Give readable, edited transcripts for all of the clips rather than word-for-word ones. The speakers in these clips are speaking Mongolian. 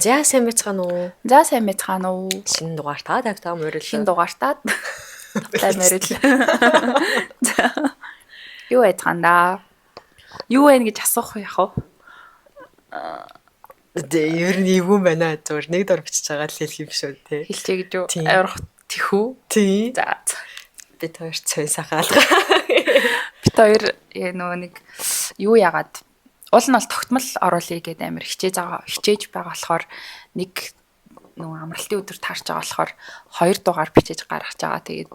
За, сайн байцгаана уу? За, сайн байцгаана уу? Шинэ дугаартаа тавтаа морил. Шинэ дугаартаа тавтай морил. За. Юу байцгаана да? Юу вэ гэж асуух яах вэ? Тэ, ер нь эвгүй байна. Зүгээр нэг дор бичиж байгаа л хэлэх юм шүү те. Хэлчихэ гэж юу? Тийм. Авирах тэхүү. Тий. За. Бид хоёр цой сахаалга. Бид хоёр нөгөө нэг юу яагаад уул нь бол тогтмол оруулъя гэдээ амар хичээж байгаа хичээж байгаа болохоор нэг нөгөө амралтын өдөр таарч байгаа болохоор хоёр дугаар бичиж гаргаж байгаа. Тэгээд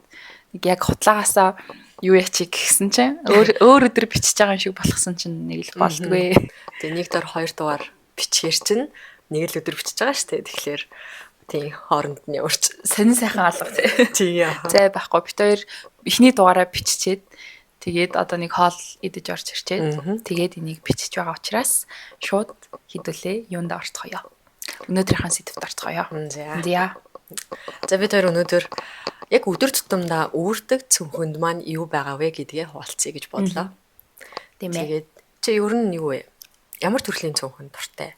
нэг яг хутлаагаасаа юу ячиг гэсэн чинь өөр өөр өдөр бичиж байгаа юм шиг болгосон чинь нэг л болдгүй. Тэгээ нэг дор хоёр дугаар бичгээр чинь нэг л өдөр бичиж байгаа шүү дээ. Тэгэхээр тий, хооронд нь яварч Сонин сайхан алга тий. тий. Зай байхгүй. Бид хоёр эхний дугаараа биччихэд тэгээд одоо нэг хоол идэж орж ирчээд тэгээд энийг бичиж байгаа учраас шууд хідүүлээ юунд орцгоё. Өнөөдрийнхөө сэдвт орцгоё. За. За. За, бид хоёр өнөөдөр яг өдөр тутамдаа үүрдэг цүнхэнд маань юу байгаа вэ гэдгээ хуваалцъя гэж бодлоо. Тийм ээ. Тэгээд чи ер нь юу вэ? Ямар төрлийн цүнхэнд дуртай?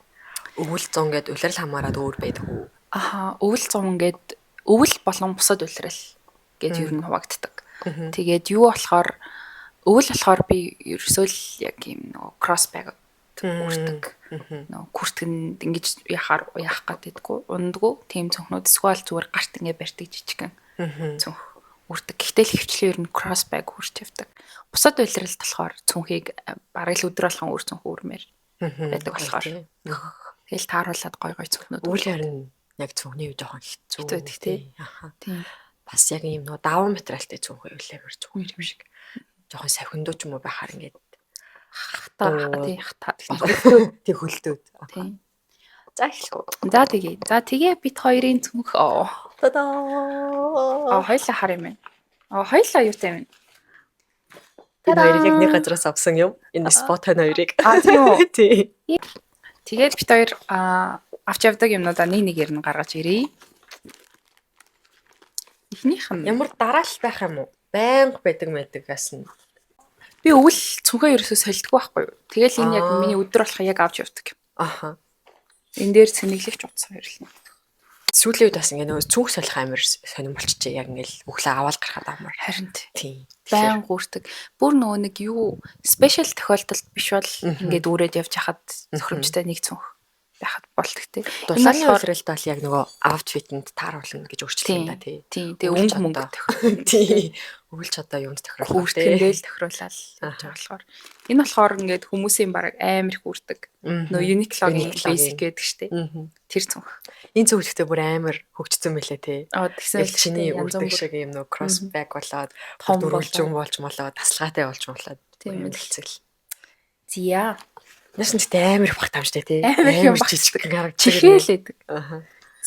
Өвөл зун гэд улирал хамаарад өөр байдаг уу? Аха, өвөл зун гээд өвөл болон бусад улирал гэж ер нь хуваагддаг. Тэгээд юу болохоор өвөл болохоор би ерөөсөө л яг юм нөгөө cross bag үүрдэг. Нөгөө күртгэнд ингэж яхаар яах гэдэггүй, ундгүй тийм цүнхнүүд эсвэл зүгээр гарт ингэ барьдаг жижигхэн цүнх үүрдэг. Гэхдээ л хөвчлэн ер нь cross bag үүрч явдаг. Бусад улиралд болохоор цүнхийг бараг л өдөр болгон өөр цүнх үүрмээр байдаг болохоор тэгэл тааруулаад гой гой цүнхнүүд Өвөл харин яг цүнхний үе жоохон хэцүү. Хэцүү байдаг, тий. Аха. Тийм. Бас яг ийм нөгөө даван материалтай цүнх байвал амар зүгээр юм шиг. Жоохон савхиндуу ч юм уу байхаар ингээд Хата тий, хата. Тий, хөлтөөд. Тийм. За, эхлэх үү. За, тэгээ. За, тэгээ бид хоёрын цүнх оо. Та-даа. Аа, хоёлаа хар юм байна. Аа, хоёлаа юутай юм бэ? Энэ хоёрыг яг нэг газараас авсан юм. Энэ спот хоёрыг. Аа, тийм үү. Тий. Тэгээд бид хоёр авч явдаг юмнуудаа нэг нэгээр нь гаргаж ирье. Эхнийх нь Ямар дараалал байх юм уу? Байнга байдаг мэддэгээс нь. Би өвөл цүнхээ ерөөсөө солидгүй байхгүй юу. Тэгэл энэ яг миний өдөр болох яг авч явдаг. Аха. Энэ дээр цэнэглэгч утас хоёр л. Сүүлийн үед бас ингээ нөгөө цүнх солих амар сонирн болчихжээ. Яг ингээл өглөө аваад гарахад амар. Харин тий. Баян гүрдэг. Бүр нөгөө нэг юу special тохиолдолд биш бол ингээд үүрээд явж хахад тохиромжтой нэг цүнх байхад болдог тий. Дулааны улиралд бол яг нөгөө outfit-энд тааруулна гэж өөрчлөлт юм да тий. Тийм. Тэгээ өнгө мөнгө тохиромж. Тий. Өвөлч одоо юунд тохируулах Хүүртгэндээ л тохируулаад явж байгаа болохоор. Энэ болохоор ингээд хүмүүсийн бараг амар их үүрдэг. Нөгөө Uniqlo-гийн basic гэдэг штэ. Тэр цүнх. Энэ цүнх гэхдээ бүр амар хөгжсөн мэлээ тий. Аа, тэгсэн Яг чиний үрдэг шиг юм нөгөө cross bag болоод том дөрвөлжин болж молоо, тасалгаатай болж молоод. Тийм л хэлцэл. Зя. Наас нь гэхдээ амар их багтаамжтай тий. Амар их юм жижиг харагддаг. Чихээл байдаг. Аха.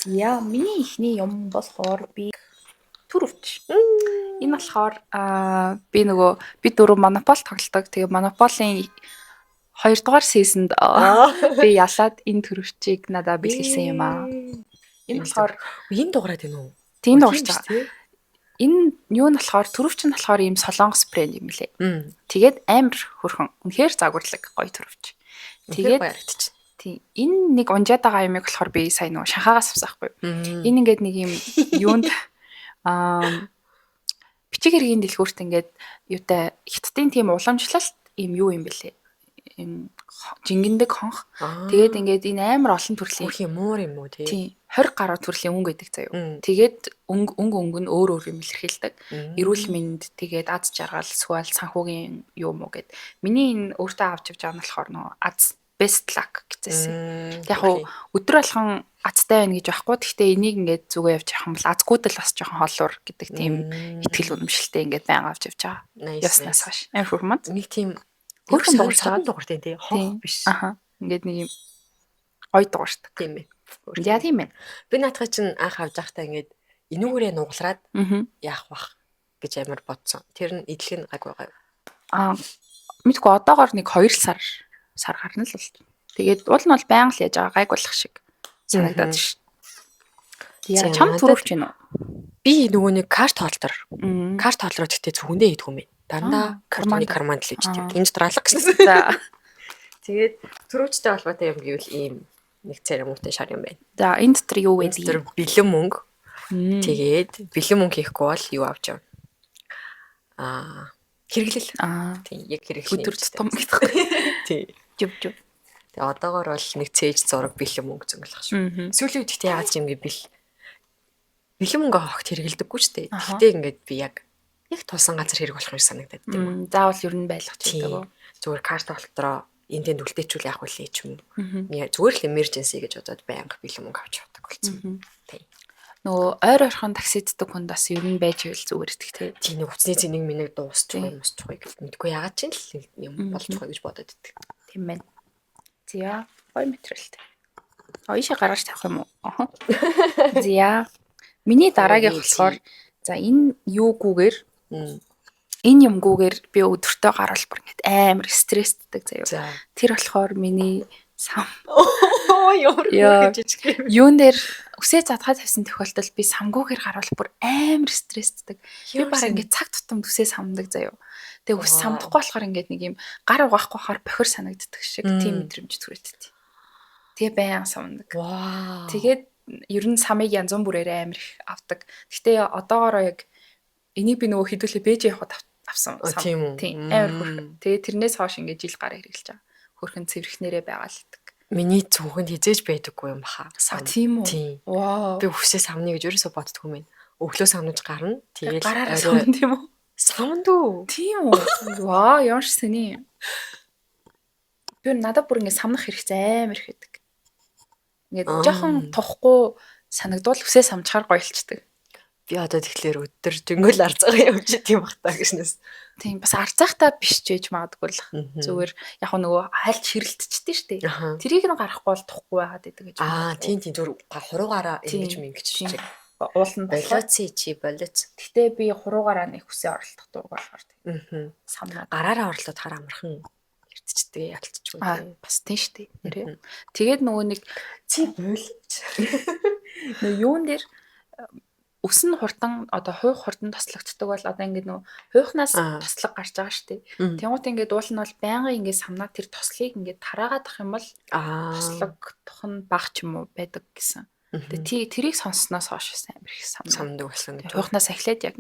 Зя, миний эхний юм болохоор би түрвч. Энэ болохоор би нөгөө би дөрөв Monopoly тоглодог. Тэгээ Monopoly-ийн 2 дугаар season д би ялаад энэ түрвчийг надад бэлгэлсэн юм аа. Энэ болохоор энэ дугаарад байна уу? Тийм, дугаарч байгаа. Энэ юу нь болохоор түрвч нь болохоор ийм солонгос брэнд юм лээ. Тэгээд амар хөрхөн. Үнэхээр загварлаг гоё түрвч. Тэгээд Тэгээд харагдчих. Тийм. Энэ нэг унжаад байгаа юмыг болохоор би сая нөгөө Шанхаагаас авсан байхгүй юу. Энэ ингээд нэг юм юунд бичиг хэргийн дэлгүүрт ингээд юутай хятадын тийм уламжлалт юм юу юм бэлээ. Юм жингэндэг хонх. Тэгээд ингээд энэ амар олон төрлийн Бүх юм муур юм уу тий. Тийм. 20 гаруй төрлийн өнгө гэдэг заяа. Тэгээд өнгө өнгө өнгө нь өөр өөр юм илэрхийлдэг. Эрүүл мэнд, тэгээд аз жаргал, эсвэл санхүүгийн юм уу гэд. Миний энэ өөртөө авч явж байгаа нь болохоор нөгөө аз, best luck гэжсэн. Яг уу өдөр болгон азтай байна гэж байхгүй. Гэхдээ энийг ингээд зүгээ явж явах юм бол азгүйд л бас жоохон холуур гэдэг тийм итгэл үнэмшилтэй ингээд байнга авч явж байгаа. Явснаас хойш. Амар хөрмөд. Нэг тийм Хөрхөн дуурч дуурч байгаа дууртай тий. Хонх биш. Аха. Ингээд нэг юм ой дуурчдаг. Тийм ээ. Яа, тийм ээ. Би наадхаа чинь анх авч байхдаа ингээд энүүгээрээ нугалраад яах бах гэж амар бодсон. Тэр нь идэлх нь гайгүй байгаа. Аа, мэдгүй, одоогоор нэг 2 сар сар гарна л бол. Тэгээд уул нь бол байнга л яаж байгаа гайг болох шиг санагдаад ш. Яа, За, чам надад түрүүвч гин үү? Би нөгөө нэг card holder. Мм. Card holder гэхдээ цүнхэндээ хийдэг юм байна. Дандаа карманд. карманы карманд л хийж Аа. тийм. Энэ дотор алга гэсэн. За. Тэгээд түрүүчтэй холбоотой юм гэвэл ийм Нэг церемонтой шар юм байна. За, энэ дотор юу Энэ вэ? дотор бэлэн мөнгө. Тэгээд бэлэн мөнгө хийхгүй бол юу авч явна? Аа, хэрэглэл. Аа, Тийм, яг хэрэглэний. өдөр юмтай. тутам гэдэг. Тийм. Жив жив. Тэгээ одоогор бол нэг цээж зураг бэлэн мөнгө зөнгөлөх шүү. Сүүлийн үед гэхдээ яагаад ч юм ингээ бэлэн мөнгө огт хэрэгэлдэггүй ч дээ. Аха. Гэхдээ ингээд би яг тулсан газар хэрэг болох юм шиг санагдаад тийм үү. Заавал ер нь байлгах ч гэдэг үү. Зүгээр карт болтроо энэ тэнд үлдээчүүл яах вэ ч юм уу. Зүгээр л emergency гэж бодоод байнга бэлэн мөнгө авч явдаг болсон. Тийм. Нөгөө ойр ойрхон таксиддаг хүнд бас ер нь байж ивэл зүгээр итгэх тий. Тийм, нэг утасны цэнийг минийг дуусчих юм усчих вэ гэл мэдгүй яагаад ч л юм болж байгаа гэж бодоод идэг. Тийм байна. Зя, гоё материалтай. Оёшоо гаргаж тавих юм уу? Аха. Зя. Миний дараагийнх болохоор за энэ юугүйгээр энэ юмгүйгээр би өдөртөө гарвал бүр ингээд амар стресстэй заяа. За. Тэр болохоор миний сам. Оо, ямар Яа. хөөрхөн жижиг юм. Юун дээр үсээ задгаа тавьсан тохиолдолд би самгүйгээр гарвал бүр амар стресстэй. Би бараг ингээд цаг тутамд үсээ самдаг заяа. Тэгээ үс Вау. самдахгүй болохоор ингээд нэг юм гар угаахгүй болохоор бохир санагддаг шиг тийм мэдрэмж төрөйддөг. Тэгээ баян самдаг. Вау. Тэгээд ер нь самыг янз бүрээр амар их авдаг. Гэтэ одоогоороо яг энийг би нөгөө хідүүлээ бэж явахад авсан. Оо, сам. тийм үү? Тийм, амар хөөрхөн. Тэгээ тэрнээс хойш ингээд жил гараа хэрэглэж байгаа. Хөөрхөн цэвэрхнэрээ байгаа л гэдэг. Миний цүнхэнд хизээж байдаггүй юм баха. А, тийм үү? Тийм. Вау. Би үсээ самны гэж ерөөсөө боддгоо юм. Өглөө самнаж гарна. Тэгээл гараараа орой самн тийм үү? самд уу? Тийм үү? Вау, ямар ч сэний. Би надад бүр ингээд самнах хэрэгцээ амар их байдаг. Ингээд жоохон тухгүй санагдвал үсээ самчхаар гоёлчдаг. Би одоо тэгэхээр өдөр жөнгөл арцгаа явж идэм бах та гэснээс. Тийм, бас арцаахтаа биш ч байж магадгүй л. Зүгээр яг нөгөө хальт ширэлтчихдээ штэ. Тэрийг нь гарахгүй бол тухгүй байгаад идэг гэж. Аа, тийм тийм зүгээр хуруугаараа ингэж мингэж чиг. Уулна болохоор. Болооци чи болооц. Гэтэ би хуруугаараа нэг үсээ оролдох дург болохоор тийм. Самнаа. Гараараа орлоод хар амархан эртчдэг ялцчихгүй. Аа, бас тийм штэ. Нэрээ. Тэгээд нөгөө нэг чи болооч. Нөгөө юун дээр үс нь хурдан одоо хуух хурдан тослогддог бол одоо ингээд нөгөө хуйхнаас тослог гарч байгаа шүү дээ. Тэнгуут ингээд уул нь бол байнгын ингээд самнаа тэр тослыг ингээд тараагаадах юм бол тослогдох нь баг ч юм уу байдаг гэсэн. Тэгээ тэрийг сонссноос хойш амар их самнаа. Самдаг болсон гэж. Хуйхнаас эхлээд яг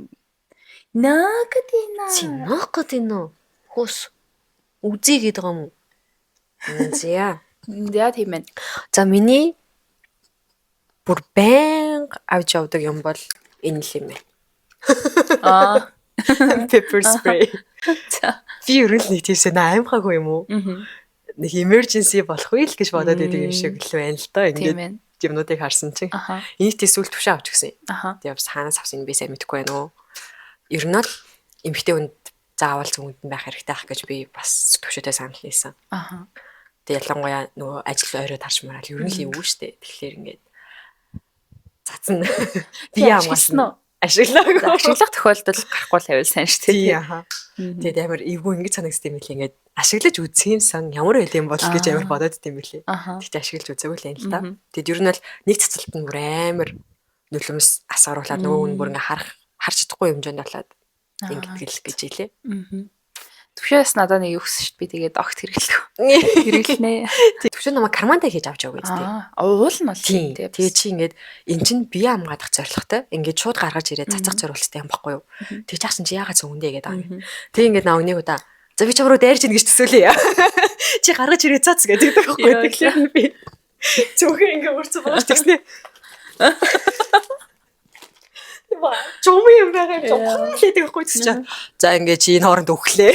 наагадина. Чи наагадина. Хөөс үзье гэдэг юм уу? За. За тийм ээ. За миний бүр байнга авч явдаг юм бол энэ л юм байна. Аа. Pepper spray. За. Би ер нь л нэг тиймсэн аимхаагүй юм уу? Нэг emergency болох үйл гэж бодоод идэг юм шиг л байна л доо. Ингээд юмнуудыг харсан чинь. Энийг тийс үл төвшөө авч гисэн. Тэгээ бас хаанаас авсан би сайн мэдэхгүй байна уу? Ер нь л эмэгтэй хүнд заавал зүгэнд нь байх хэрэгтэй ах гэж би бас төвшөөтэй санал нийлсэн. Тэгээ ялангуяа нөгөө ажил ойроо тарч мараал ер нь л эвгүй штэ. Тэгэхээр ингээд цацна. Би Ашигласан уу? Ашиглаагүй. Ашиглах тохиолдол гарахгүй л байвал сайн шүү дээ. Тийм. Тэгээд амар эвгүй ингэж санагдсан юм билээ. Ингээд ашиглаж үзсэн ямар байл юм бол гэж амар бодоод идэм билээ. Тэгтээ ашиглаж үзээгүй л юм л та. Тэгээд ер нь бол нэг цацалт нь бүр амар нулимс асгаруулад нөгөө хүн бүр ингээ харж чадахгүй хэмжээнд болоод ингэдэг л гэж хэлээ. Төвшөөс надад нэг өгсөн шүү дээ. Би тэгээд огт хэрэглэв. Хэрэглэнэ. Төвшөө намайг кармантай хийж авч яваа гэж тий. Уул нь бол тийм. Тэгээ чи ингээд эн чин бие хамгаалах зорилготой ингээд шууд гаргаж ирээд цацах зорилготой юм баггүй юу? Тэгж яасан чи яагаад зүгэндээ гэдэг аа. Тэг ингээд наа нэг удаа за би чам руу дайрч ийн гэж төсөөлье. Чи гаргаж ирээд цац гэдэг байхгүй. Тэгэхээр би зөвхөн ингээд өрцөн байгаа ш тэгснэ. Чум юм байгаа юм чухал гэдэг байхгүй ч чинь. За ингээд чи энэ хооронд өглөө.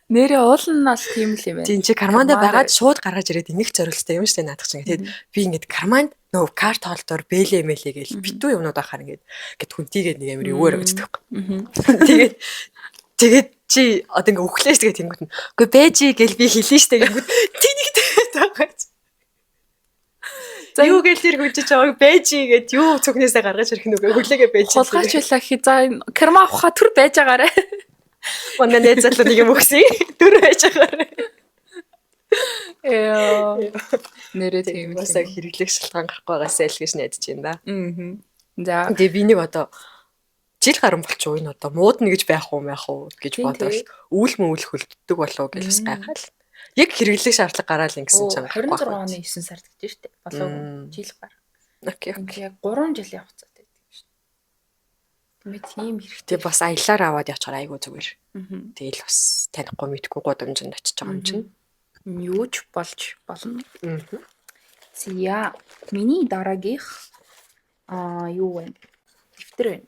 Нэрээ уул нь бол тийм л юм байна. Тийм чи карманда байгаад шууд гаргаж ирээд ингэх зорилттой юм шүү дээ наадах чинь. Тэгээд би ингээд карманд нөгөө карт холдоор бэлээ мэлээ гээл битүү юмнууд ахаар ингээд гэт хүнтийгээд нэг амар өвөр өгдөг байхгүй. Тэгээд тэгээд чи одоо ингээд өглөө шүү дээ тэнгүүт нь. Үгүй бэжи гэл би хэлнэ шүү дээ гингүүт тэнийгтэй байгаа. За юу гээл тэр хүнчиж чамайг бэжи гэд юу цүнхнээсээ гаргаж ирэх нүгэ хүлээгээ бэжи. Хулгайч байлаа хи за энэ карма авахаа түр байж байгаарэ. Манай найз залуу нэг юм өгсөн. Түр байж байгаарэ. Эё. Нэрээ тийм бас хэрэглэх шалтгаан гарахгүй байгаасаа л гэж найдаж байна да. За. Тэгээ би нэг одоо жил гарan болчих уу энэ одоо муудна гэж байх уу мях уу гэж бодвол үүл мөвл хөлддөг болов гэж бас гайхал. Яг хэрэглэх шаардлага гараал ингэсэн чинь 26 оны 9 сард гэж штэ. Болов жил гар. Окей. Яг 3 жилийн хугацаатай гэдэг юм шин. Тэгмээ тийм хэрэгтэй. Тэгээ бас аяллаар аваад явчихаар айгүй зүгээр. Тэгэл бас танихгүй мэдгүй гудамжинд очиж байгаа юм чинь. Юу ч болж болно. Зя миний дараагийнх юу вэ? Дэвтэр байна.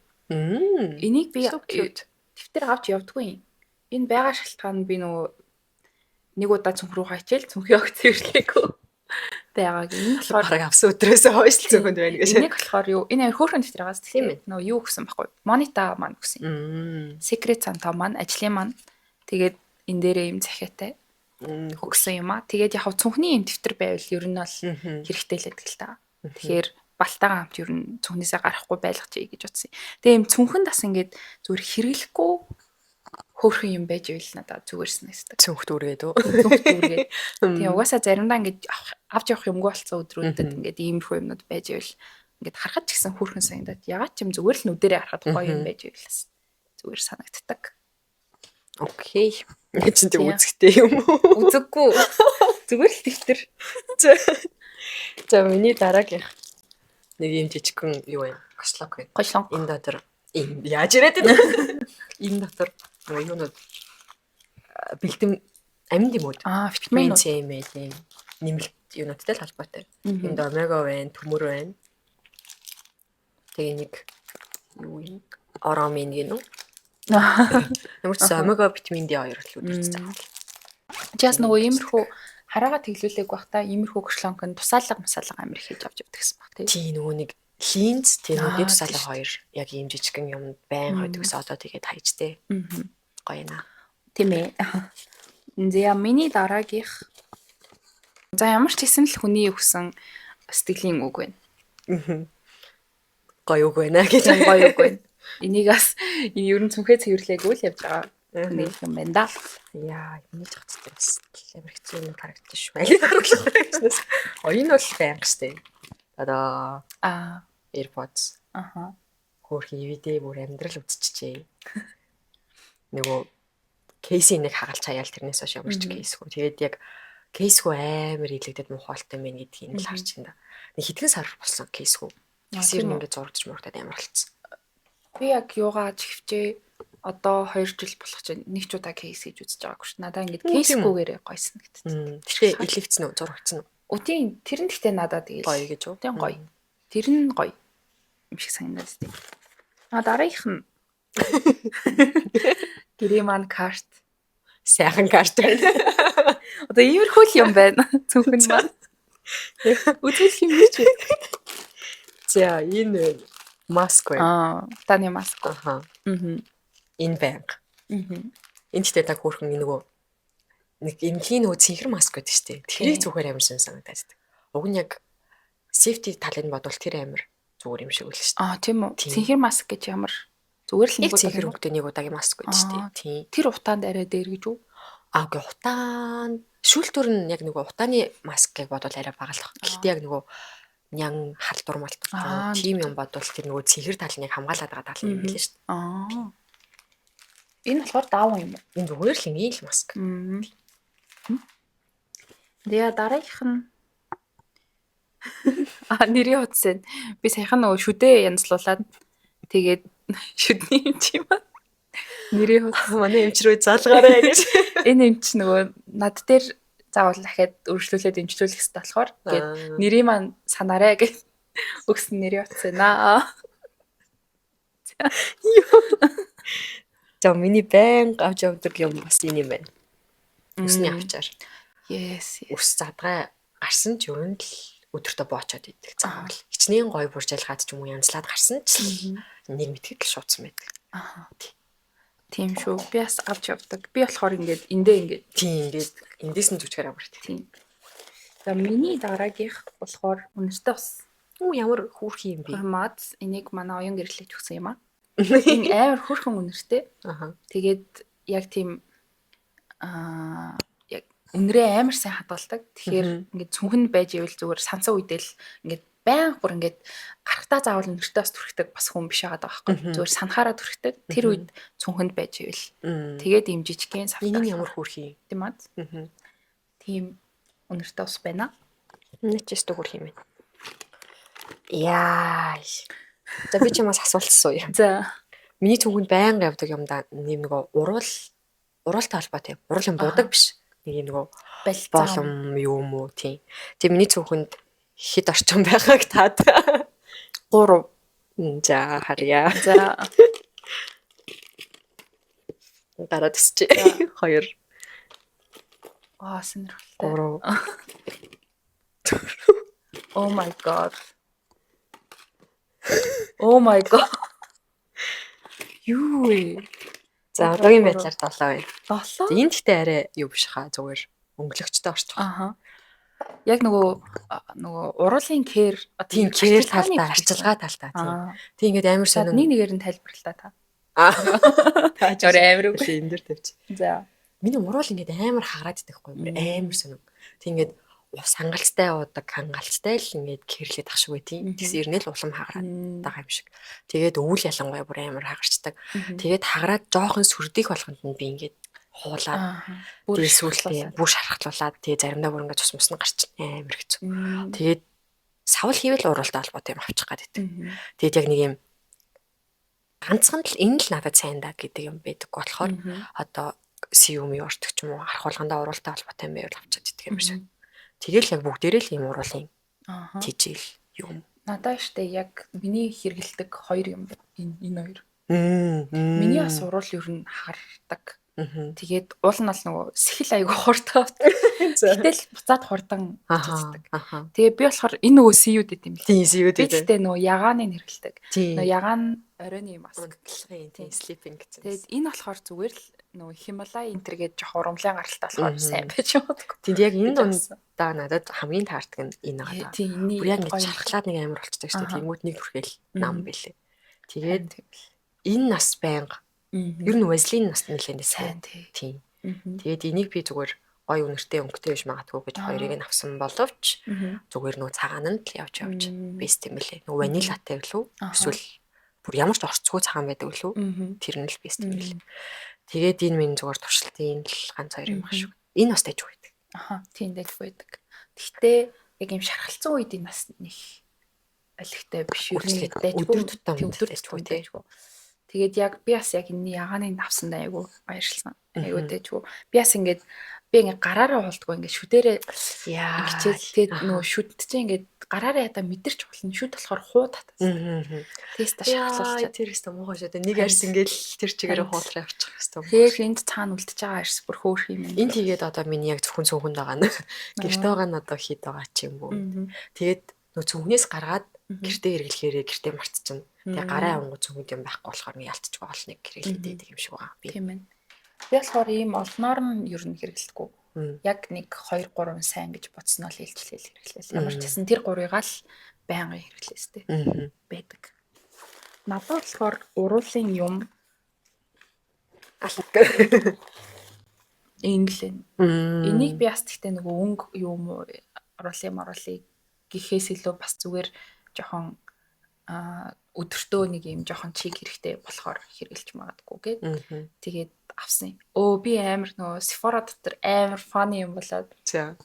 Энийг би дэвтэр авч явдаггүй юм. Энэ байгаа шалтгаан нь би нөгөө нэг удаа цүнх рүү хачаал цүнхээ огт цэвэрлээгүй байгааг. Энэ болохоор бараг авсан өдрөөсөө хойш л цүнхэнд байна гэж. Энийг болохоор юу? Энэ амар хөөрхөн дэвтэр байгаас тийм ээ. Нөгөө юу өгсөн байхгүй. Монита маань өгсөн. Secret Santa маань, ажлын маань. Тэгээд энэ дээрээ юм захиатай өгсөн юм аа. Тэгээд яг цүнхний юм дэвтэр байвал ер нь бол хэрэгтэй л байдаг л та. Тэгэхээр балтайгаа хамт ер нь цүнхнээсээ гарахгүй байлгачих гэж бодсон. Тэгээ юм цүнхэнд бас ингээд зүгээр хэрэглэхгүй хөөрхөн юм байж ивэл надад зүгээр санагддаг. Цүнх дүүргээд үү? Цүнх дүүргээд. Тэгээ угаасаа заримдаа ингээд авч явах юмгүй болсон өдрүүдэд ингээд иймэрхүү юмнууд байж ивэл ингээд харахад ч гэсэн хөөрхөн санагдаад ягаад ч юм зүгээр л нүдэрээ харахад гоё юм байж ивэл бас зүгээр санагддаг. Окей. Нэг чинь тэг үзэхтэй юм уу? Үзэггүй. Зүгээр л дэвтэр. За миний дараагийнх нэг юм жижигхэн юу юм? Кошлог байна. Кошлог. Энэ дотор энэ яаж ирээд байна? Энэ дотор юунууд бэлдэм аминд юм уу? Витамин С мэлээ. Нэмэлт юунуудтай л холбоотой. Энд омега байна, төмөр байна. Тэгээ нэг юу юм? Оромин гэнэ үү? Ямар ч омега витамин D2 л өдөрт заавал. Чаас нөгөө иймэрхүү хараагаа тэглүүлээг байх та иймэрхүү кошлонк нь тусаалга масаалга амар хийж авч явдаг гэсэн баг тий. Тий нөгөө нэг линз тий нүдний тусаалга хоёр яг ийм жижигхэн юм байн хойдог гэсэн одоо тэгээд хайжтэй. Гоё наа. Тийм ээ. За миний дараагийнх за ямар ч хэсэн л хүний өгсөн сэтгэлийн үг байна. Гоё үг байна гэж гоё үг байна. Энийг бас энэ ер нь цүнхээ цэвэрлээгүй л явж байгаа нэг юм байна да. Яа, миний жагцтай бас амар хэцүү юм харагдчих шүү. Алийг харуулах гэжнээс. Энэ бол байнга штэ. Одоо AirPods. Аха. Хөөх ивэдээ бүр амьдрал үзчихжээ. Нөгөө кейсийг нэг хагалж хаяал тэрнээс хойш ямар ч кейсгүй. Тэгээд яг кейсгүй амар илэгдэд муухайлтай мэн гэдгийг л харж байна да. Нэг хэдхэн сар болсон кейсгүй. Кейсээр нь ингээд зурагдж мурагдаад амар болцсон. Би яг юугаа чихвчээ одоо 2 жил болох чинь нэг ч удаа кейс хийж үзэж байгаагүй шүү. Надаа ингээд кейсгүйгээрээ гойсон гэдэг. Тэгэхээр илэгдсэн үү, зурагдсан уу? Үгүй тэр нь гэхдээ надад тэгэл гоё гэж үү? Тийм гоё. Тэр нь гоё юм шиг санагдаад тийм. А дараагийнх нь гэрээ маань карт. Сайхан карт байна. Одоо иймэрхүү л юм байна. Цүнхэн маань. Үзүүлэх юм биш үү? За энэ маск байна. Таны маск. Аха. Энэ байнга. Энэ гэхдээ та хөөрхөн нөгөө нэг эмнэлгийн нөгөө цэнхэр маск байдаг шүү дээ. Тэрийг зүгээр амар сонь санагдаад байдаг. Уг нь яг safety талыг бодвол тэр амар зүгээр юм шиг үл шүү дээ. Тийм үү. Цэнхэр маск гэж ямар зүгээр л нэг цэнхэр өнгөтэй нэг удаагийн маск байдаг шүү дээ. Тийм. Тэр утаанд арай дээр гэж үү? Үгүй утаанд шүүлтүр нь яг нөгөө утааны маскыг бодвол арай бага л баг. Гэхдээ яг нөгөө нян халдвар малтвар тийм юм бодвол тэр нөгөө цэнхэр тал нь яг хамгаалаад байгаа тал юм билээ шүү дээ. Энэ болохоор дааван юм уу? Энэ зүгээр л ингийн л маск. Тэгээ дараагийнх нь нэрийн утас байна. Би саяхан нөгөө шүдэ янзлуулад тэгээд шүдний эмч юм аа. Нэрийн утас манай эмч рүү залгаарай гэж. Энэ эмч нөгөө над дээр заавал дахиад өргөжлүүлээд эмчлүүлэх хэрэгтэй болохоор гээд нэрийн маань санаарэ гэж өгсөн нэрийн утас байна. За миний байнга авч явдаг юм бас энэ юм байна. Үсний авчаар. Yes. Үс задгай гарсан ч ер нь л өдөртөө боочоод идэг. Заавал хичнээн гоё буржаалгаад ч юм уу янзлаад гарсан ч нэг мэтгэд л шуудсан байдаг. Аа. Тийм шүү. Би бас авч явдаг. Би болохоор ингээд эндээ ингээд тийм ингээд эндээс нь зүчгээр авах хэрэгтэй. Тийм. За миний дараагийнх болохоор үнэртэй бас. Ямар хүүрхий юм бэ? Формат энийг манай оюун гэрлэж өгсөн юм аа. Энэ амар хөөрхөн үнэртэй. Аа. Тэгээд яг тийм яг үнэрээ амар сайн хадгалдаг. Тэгэхээр ингээд цүнхэн байж ивэл зүгээр сансан үедээ л ингээд баян бүр ингээд гарахтаа заавал үнэртэй бас түрхдэг бас хүн биш байгаа байхгүй. Зүгээр санахаараа түрхдэг. Тэр үед цүнхэнд байж ивэл тэгээд им жижигхэн савтаа. Энэ ямар хөөрхий тийм аа. Тийм үнэртэй ус байна. Нэг ч өстө хөрх юм байна. Яа. За би чамаас асуулт асууя. За. Миний цүнхэнд байнга явдаг юм да нэм нөгөө уруултай холбоотой юм. Урал юм будаг биш. Нэг юм нөгөө Болцоо. болом юм уу тийм. Тэгээ миний цүнхэнд хэд орчим байгааг таад. 3. За харъя. За. Гараад өсчээ. 2 Аа сонирхолтой. 3 Oh my god. Oh my god. Юу вэ? За одоогийн байдлаар 7 байна. 7? Энэ гэхдээ арай юу биш хаа зүгээр өнгөлөгчтэй орчих. Аха. Яг нөгөө уруулын кэр Тийм кэр талдаа, арчилгаа талдаа тийм. Тийм ингээд амар сонин. сонин. Нэг нэгээр нь тайлбарлаа та. Аа. Та жор амар үг. Энэ дээр тавьчих. За. Миний уруул ингээд амар хагараад идэх байхгүй амар сонин. Тийм ингээд ус хангалттай уудаг, хангалттай л ингээд кэрлээд ах шиг бай тийм. Тэгсэн ирнэ л улам хагараад байгаа юм шиг. Тэгээд өвөл ялангуяа бүр амар хагарчдаг. Тэгээд хагараад жоохон сүрдих болгонд нь би ингээд хуулаад Бүр сүүлдээ бүр шархлуулад тэгээ заримдаа бүр ингээд цус мус нь гарч амар хэцүү. Тэгээд савл хийвэл уруултай холбоотой юм авчих гад байдаг. Тэгээд яг нэг юм ганцхан л энэ л надад сайн даа гэдэг юм байдаг болохоор одоо сиум юу ордог ч юм уу арх болгондоо уруултай холбоотой юм байвал авчиад идэх юм шиг. Тэгэл яг бүгдээрээ л юм уруулын тижэл юм. Надаа штэ яг миний хэрэгэлдэг хоёр юм энэ хоёр. Миний бас уруул ер нь хагардаг. Тэгээд уул нь бол нөгөө сэхэл айгу хурдан. Гэтэл буцаад хурдан очдог. Тэгээ би болохоор энэ нөгөө сиюд гэдэм бэл. Тийм сиюд гэдэг. Би гэхдээ нөгөө ягааны хэрэгэлдэг. Нөгөө ягаан оройн маск. Унтлагын тийм sleeping гэсэн. Тэгээд энэ болохоор зүгээр л нөгөө Хималай энтер гээд жоох урамлын гаралтай болохоор сайн байж магадгүй. Тийм яг энэ дундаа надад хамгийн таардаг нь энэ байгаа. Тийм энэ яг ингэж шархлаад нэг амар болчдаг шүү дээ. Тэнгүүд нэг хүрхэл нам бэлээ. Тэгээд энэ нас байнга. Ер нь Вазлин нас нэлээд сайн тийм. Тэгээд энийг би зүгээр гой үнэртэй өнгөтэй биш магадгүй гэж хоёрыг нь авсан боловч зүгээр нөгөө цагаан нь л явж бест юм бэлээ. Нөгөө ванилатай гэлүү эсвэл бүр ямар ч орцгүй цагаан байдаг лүү тэр нь л бест юм бэлээ. Тэгээд энэ минь зүгээр туршилтын л ганц хоёр юм баг шүү. Энэ бас дайжгүй байдаг. Аха, тийм дайжгүй байдаг. Гэхдээ яг юм шархалцсан үед энэ бас нэг олигтой биш юу? Дайжгүй өдөр тутам дайжгүй дайжгүй. Тэгээд яг би бас яг энэ ягааныг авсандаа айгу баярлсан. Айгу дайжгүй. Би бас ингээд би ингээд гараараа хулдгүй ингээд шүдэрээ яа тэгээд нөгөө шүдд чинь ингээд гараараа ядаа мэдэрч болно. Шүд болохоор хуу татсан. Тэгээс та шахалуулчих. Тэр өстө муухай шүү дээ. Нэг арс ингээд тэр чигээрээ хуулраа явчих өстө. Тэгээд энд цаана үлдчихэж байгаа арс бүр хөөх юм. Энд тэгээд одоо миний яг зөвхөн цүнхэнд байгаа нь. Гэрте байгаа нь одоо хит байгаа ч юм уу. Тэгээд нөгөө цүнхнээс гаргаад гэртээ хэрэглэхээрээ гэртээ мартчихна. Тэгээ гараа авангуу цүнхэнд юм байхгүй болохоор нэг ялцчих гол нэг хэрэглээд байдаг юм шиг байгаа. Би тийм ээ. Би болохоор ийм олноор нь ер нь хэрэглэдэггүй. Яг 1 2 3 сайн гэж бодсноо л илчлээл хэрэглээл. Ямар ч гэсэн тэр гурыгаа л байнгын хэрэглээстэй байдаг. Надад болохоор уруулын юм алга. Энэ л энэ. Энийг би бас тэгтээ нөгөө өнгө юм уу уруулын моруулыг гэхээс илүү бас зүгээр жоохон өдөртөө нэг юм жоохон чиг хэрэгтэй болохоор хэрэглэж магадгүй гээд тэгээд авсан юм. Өө би амар нөгөө Sephora дотор амар funny юм болоод. За.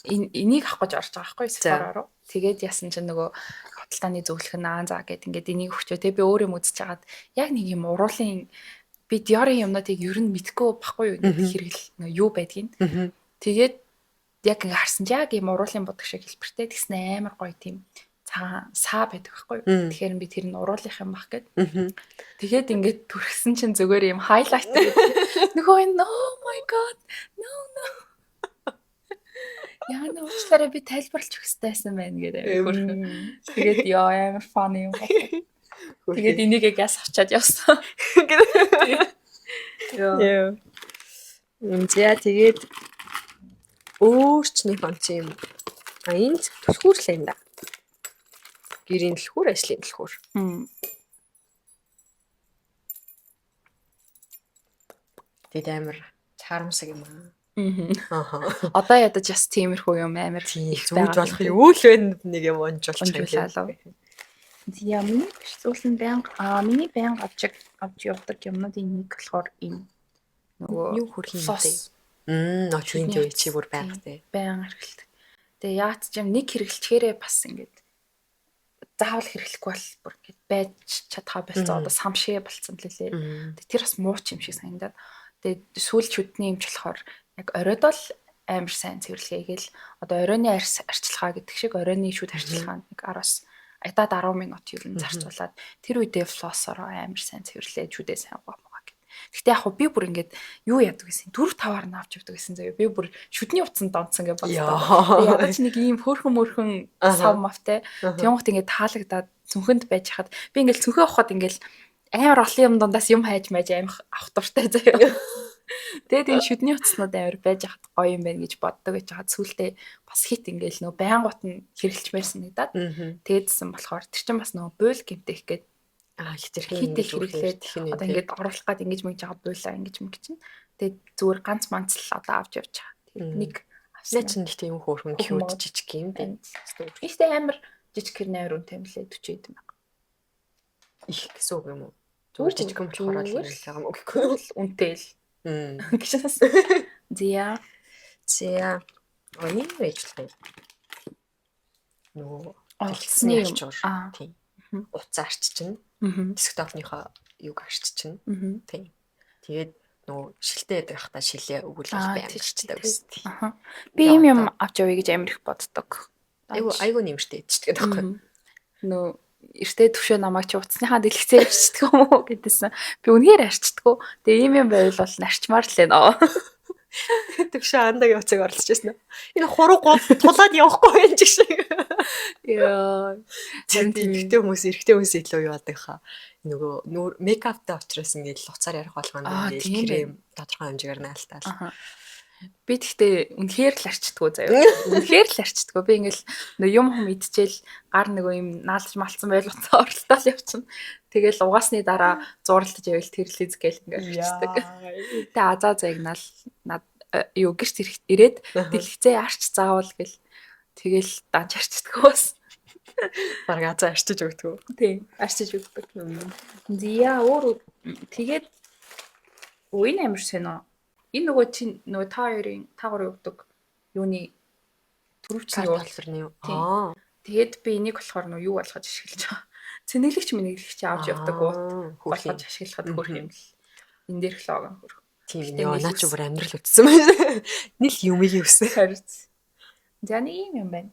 Энийг авах гэж орж байгаа байхгүй Sephora руу. Тэгээд ясан чинь нөгөө худалдааны зөвлөх нь аа за гэд ингээд энийг өгчөө. Тэгээ би өөр юм үзэж хагаад яг нэг юм уруулын би Dior-ын юмнуудыг ер нь мэдгүй байхгүй юу ингээд хэрэгэл юу байдгийг. Тэгээд яг ингээд харсан чи яг юм уруулын будаг шиг хэлбэртэй тэгсэн амар гоё тийм цагаан саа байдаг байхгүй юу. Тэгэхээр би тэр нь уруулах юм бах гэд. Тэгээд ингээд түрхсэн чинь зүгээр юм хайлайт гэдэг. Нөгөө энэ oh my god. No no. Яа нэ уучлаарай би тайлбарлаж өгөх хэрэгтэй байсан байна гэдэг амар хөөрхөн. Тэгээд ёо амар funny юм байна. Тэгээд энийг яг яс авчаад явсан. Яа. За тэгээд өөр ч нэг онц юм. А энэ түлхүүр л юм да. Гэрийн түлхүүр, ажлын түлхүүр. Тэгээд амар чарамсаг юм аа. Аа. Одоо ядаж бас тиймэрхүү юм амар их зүүж болох юу л вэ нэг юм онжуулчих юм. Яа миний биш зүйл нь байнга миний байнга авч явдаг юмнуудын нэг болохоор энэ нөгөө юу хөрх юм бэ? Тийм Шүдний тий утас. чи бүр байнга Тийм. тий. Баян хэрэглэдэг. Тэгээ яат ч юм нэг хэрэглэчгээрээ бас ингээд заавал хэрэглэхгүй бол бүр ингээд байж чадхаа болцсон. Одоо сам шигэ болцсон лээ. Тэгээ тэр бас муу ч юм шиг санагдаад. Тэгээ сүүл шүдний юмч болохоор яг оройд бол амар сайн цэвэрлэгээ гээл одоо оройны арьс арчилгаа гэдэг шиг оройны шүд арчилгаа нэг 10-аас ядаад 10 минут ер нь зарцуулаад тэр үедээ флоссороо амар сайн цэвэрлээ шүдээ сайн угаа мугаа гэд. Гэхдээ яг хөө би бүр ингээд юу яадаг гэсэн 4 5-аар нь авч явдаг гэсэн заяа. Би бүр шүдний утсанд донцсон гэж бодлоо. Яа. Ядаж нэг ийм хөөрхөн мөрхөн сав мавтай. Тэнгуут ингээд таалагдаад цүнхэнд байж хаад би ингээд цүнхээ авахад ингээд амар олон юм дундаас юм хайж майж амар авах дуртай заяа. Тэгээд энэ шүдний утаснууд амар байж хад гоё юм байна гэж боддог гэж хаад сүултээ бас хит ингээд нөө байнгут нь хэрэглэчмээр санагдаад тэгээдсэн болохоор тэр чинь бас нөө буйл гэмтэх гээд Аа хитрхи хит их хэрэглээд одоо ингээд оруулах гад ингэж мэгж байгаа буйлаа ингэж мэг чинь. Тэгээд зүгээр ганц манц л одоо авч явж байгаа. Тэгээд нэг Наа чинь их тийм хөөрхөн Хөөрхөн cute жижиг юм дээ. Ихтэй амар жижиг хэрнээ амар үнэтэй юм лээ 40 эд мянга. Их гэсэн үг юм уу? Зүгээр жижиг юм болохоор л юм Зүгээр л байгаа юм уу гэхгүй. л үнэтэй л гэж. Зя. За. Оны байж болох юм. Нөгөө Олцсны дэлгэцний юм. арчуур. Аа. Тийм. Утас арччихна. Десктопныхоо юг арччихна. Тийм. Тэгээд нөгөө шилтэй байдаг хата шилээ өгүүлэл Аа, байнга тийм, арчдаг тийм. гэсэн. Тийм. Аха. Би ийм юм авч явъя гэж амар их боддог. Айгу айгу нэмэртэй идчихдэг байхгүй. Нөө эртээ төвшөө намайг чи утасныхаа дэлгэцээр арчдаг юм уу гэдээсэн. Би үнээр арчдаггүй. Тэгээ ийм юм байвал бол нарчмаар л байна. Төвшөө андагийн утсыг орлож байсан. Энэ хуруу гол тулаад явахгүй байх ч шиг. Яа. Тийм эрэгтэй хүмүүс эрэгтэй хүмүүс илүү юу яадаг хаа. Нөгөө нүүр мейкаптай учраас ингээд л уцаар ярих болгоно Аа, ингээд тийм крем тодорхой хэмжээгээр наалтаал. Аха. Би тэгтээ үнэхээр л арчдаггүй заяа. Үнэхээр л арчдаггүй. Би ингээл нөө юм хум идчихэл гар нөгөө юм наалж малцсан байл утсаа оролтоол явчихна. Тэгэл угаасны дараа зурлаж явал тэр лиз гээл ингээд арчдаг. Тэгээ азаа загнаал над юу гэрт ирээд дэлгэцээ арч заавал гэл тэгэл данч арчдаг бас. Бараг азаа арчиж өгдөг. Тийм, арчиж өгдөг. Зя өөр тэгээд өө энэ амар сонио. Энэ нөгөө чи нөгөө та хоёрын та гурав өгдөг юуны төрөвчний Карт юу. талбарны юу? Тийм. Аа. Тэгээд би энийг болохоор нөгөө юу болгож ашиглаж байгаа. Цэнэглэгч мэнэглэгч авч явдаг уут Хөөрхөн. болгож ашиглахад хөөрх юм л. Энэ дээрх лого хөрх. Тийм Гэтэ ёо нийл наа чи үс. бүр амьдрал үтсэн байна. Нийл юмыг үсэн. Харин. За нэг юм юм байна.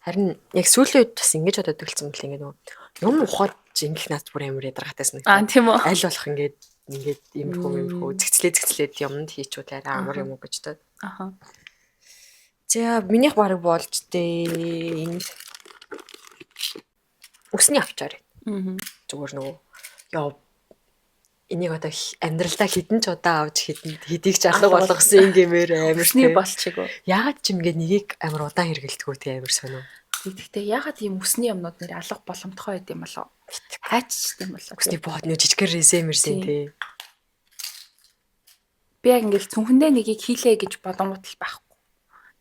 Харин яг сүүлийн үед бас ингэж бодоод гэлцэн мэл ингэ нөгөө юм ухаад жингэх наад бүр амар ядаргаатай Аа санагдав. тийм үү. Аль болох ингээд ингээд иймэрхүү иймэрхүү зэгцлээ зэгцлээд юмд хийчүүд арай амар юм уу гэж тод. Аха. За минийх бараг болж дээ. Энд үсний авчаар. Аа. Зүгээр нөгөө ёо энийг одоо амьдралдаа хідэн ч удаа авч хідэн хэдийг ч алга болгосон юм гэмээр амар Үсний тий. болчиг үү. Яагаад ч юм ингээд нэгийг амар удаан хэрэгэлдэггүй тий амар сонио. Тэгэхдээ яагаад ийм үсний юмнууд нэр алга боломтгой байд юм болов? Хайччт юм болов? Үсний бод нөө жижигэр резэ мэрсэн Тийм. тий. Би яг ингээл цүнхэндээ нэгийг хийлээ гэж бодонгууд л байхгүй.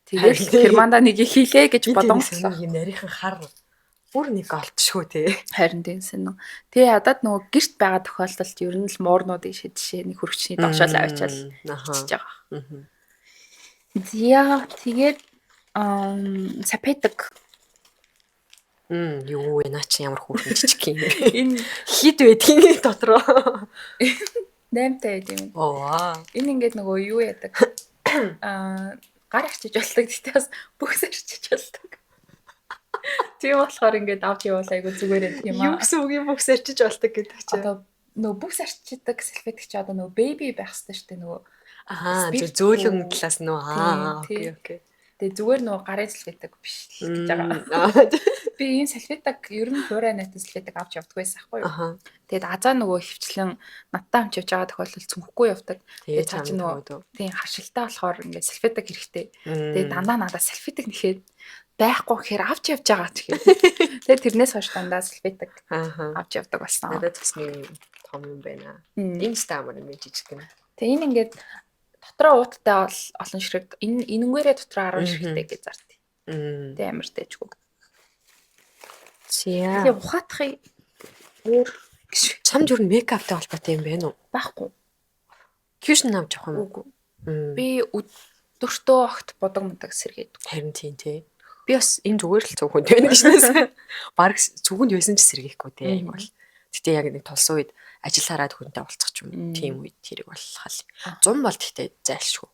Тэгэл Харин тийм. Германда нэгийг хийлээ гэж Би тийм бодонгууд л сонио юм нарийнхан хар бүр нэг олдшгүй тий. Харин тийм сэн үү. Тэгээ ядаад нөгөө гэрт байгаа тохиолдолд ер нь л муурнуудыг шидшээ нэг хөргөчний доошоо л авчаал Аха. хийчихэж байгаа. Зя тэгээд сапетик Юу вэ наа чи ямар хөөрхөн жижиг юм. энэ Хид байдгийн дотроо. 8 таа байд юм. Оо. Энэ ингээд нөгөө юу яадаг? Аа гар арчиж болдог. Гэтэ бас бүхс арчиж болдог. Тийм болохоор ингээд авч явуул айгу зүгээр байдаг юм Юу аа. гэсэн үг юм бүхс арчиж болдог гэдэг чи. Одоо нөгөө бүхс арчиждаг салфетик чи одоо нөгөө бэби байх хэрэгтэй шүү дээ нөгөө. Аа, спирт зөөлөн үү? талаас нь үү? Аа, Тийм, окей, окей. Тэгээ зүгээр нөгөө гарын салфетик биш л гэж байгаа. Би ийм салфетик ер нь хуурай найтан салфетик авч явдаг байсан хгүй юу. Аха. Тэгээд азаа нөгөө хөвчлэн надтай хамт явж байгаа тохиолдолд цүнхэхгүй явдаг. Тэгээ Тэгээд цаа чам чи нөгөө нөгөө. тийм харшилтаа болохоор ингээд салфетик хэрэгтэй. Тэгээд дандаа надад салфетик нэхэд байхгүй гэхээр авч явж байгаа ч гэхэд. Тэгээд тэрнээс хойш дандаа салфетик Аха. авч явдаг болсон. Надад бас нэг юм том юм байна. Энэ ч таамар юм жижиг юм. Тэгээ энэ ингээд дотроо ууттай бол олон ширхэг энэ энэнгээрээ дотроо 10 ширхэгтэй гэж зард. Тэгээ амар дэжгүй. За. Тэгээ ухаатахыг өөр гэж Чамд юу мейкаптай холбоотой юм байна уу? байхгүй. Кюшн авч явах юм уу? Үгүй. Би өдөртөө огт будаг мудаг сэргээдэг. Харин тийм тий. Би бас энэ зүгээр л цүнхэнд байна гэж нээсэн. Бараг цүнхэнд байсан ч сэргээхгүй тий. Яг бол. Гэтэ яг нэг тулсан үед ажил хараад хүнтэй уулзах ч юм. Тийм үед хэрэг болох л. Зум бол гэтэ зайлшгүй.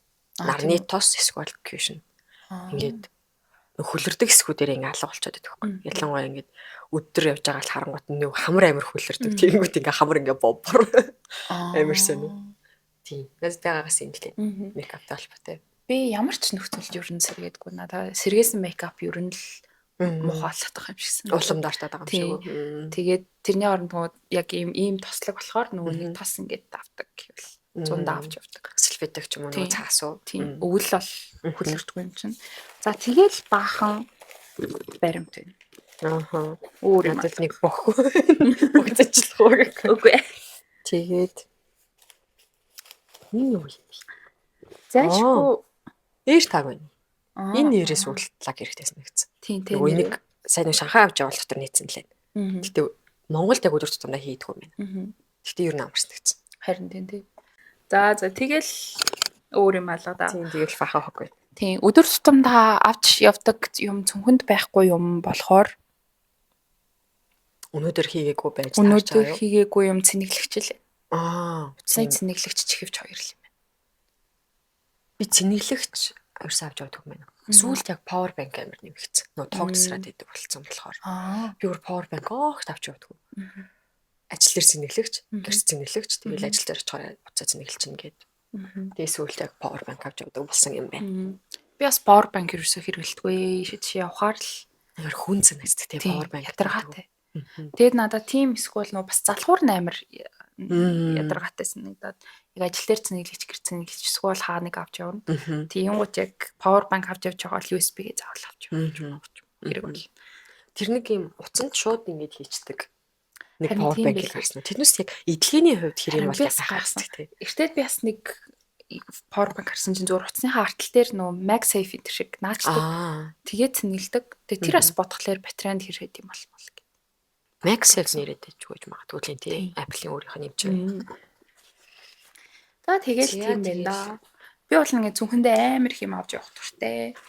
Нарны тос эсвэл cushion. Ингээд хөлөрдөг хэсгүүдээр ингээ алга болчиход байдаг байхгүй. Ялангуяа ингээд өдөр явж байгаа л харангуут нь нэг хамар амир хөлөрдөг. Тэгэнгүүт ингээ хамар ингээ бобор. Амир сонь. Тийм. Надад байгаагаас юм лээ. Makeup тай холбоотой. Би ямар ч нөхцөлд ер нь сэргээдэггүй. Надаа сэргээсэн makeup ер нь л муухай болох юм шиг санагдав. Улам дартаад байгаа юм шиг үү. Тэгээд тэрний оронд нөгөө яг ийм тослог болохоор нөгөө нэг тос ингээд авдаг гэвэл зундаа авч явдаг. Салфетик ч юм уу нөгөө цаас уу. Тийм. Өвөл бол хөлөртгүй юм чинь. За тэгэл баахан баримт байна. Ааха. Өөр юм надад нэг бохоо. Богцочлох уу гэх. Үгүй. Тэгээд энэ юу юм бэ? Зайлшгүй AirTag байна. Энэ нэрээс үлдлаг хэрэгтэй санагдсан. Тийм тийм. Нөгөө энийг сайн нэг Шанхай авч явал дотор нийцсэн лээ. Гэтэ Монголд яг өдөр тутамдаа хийдэггүй юм байна. Гэтэ ер нь амар санагдсан. Харин тийм тийм. За тэгэл өөр юм алга да. Тийм тэгэл фаха хоггүй. Тийм өдөр тутамдаа авч явдаг юм цүнхэнд байхгүй юм болохоор өнөөдөр хийгээгүй байж таарч байгаа юу? Өнөөдөр хийгээгүй юм цэнэглэгч л. Аа, утасны цэнэглэгч чихвч хоёр л юм байна. Би цэнэглэгч ерөөсөө авч явдаг юм байна. Сүүлд яг power bank амар нэмэгдсэн. Нөгөө тог тасраад идэг болсон болохоор. Би өөр power bank огт авч явдаг. Ажил дээр цэнэглэгч, гэрт цэнэглэгч, тэгэл ажил дээр очихоор утсаа цэнэглэчихнэ гээд. Тэгээ сүүлд яг power bank авч явдаг болсон юм байна. Би бас power bank ерөөсөө хэрэглэдэггүй. Шид явахаар л амар хүн санагддаг тий power bank ядаргаатай. Тэгээд надад тийм эсвэл нөө бас залхуур нь амар ядаргаатай санагдаад яг ажил дээр цэнэглэгч, гэр цэнэглэгч эсвэл хаа нэг авч явна. Тийм гот яг power bank авч явж байгаа бол USB-гээ заавал авч явж хэрэг бол. Тэр нэг юм утсанд шууд ингэж хийчдэг. Нэг power bank гарсан. Тэрнээс яг эдлэгийн хувьд хэрэг бол гайхсан тий. Эртээд би бас нэг power bank харсан чинь зүгээр утасныхаа артал дээр нөө MagSafe энэ шиг наачдаг. Тэгээд цэнгэлдэг. Тэгээд тэр бас бодглохлоор батарейнд хэрэгэд юм бол гэх. MagSafe нэрээд дэжгүй гэж магадгүй л тий. Apple-ийн өөрийнх нь юм чинь. За тэгэл тийм байна да. Би бол ингээд цүнхэндээ амар их юм авч явах дуртай.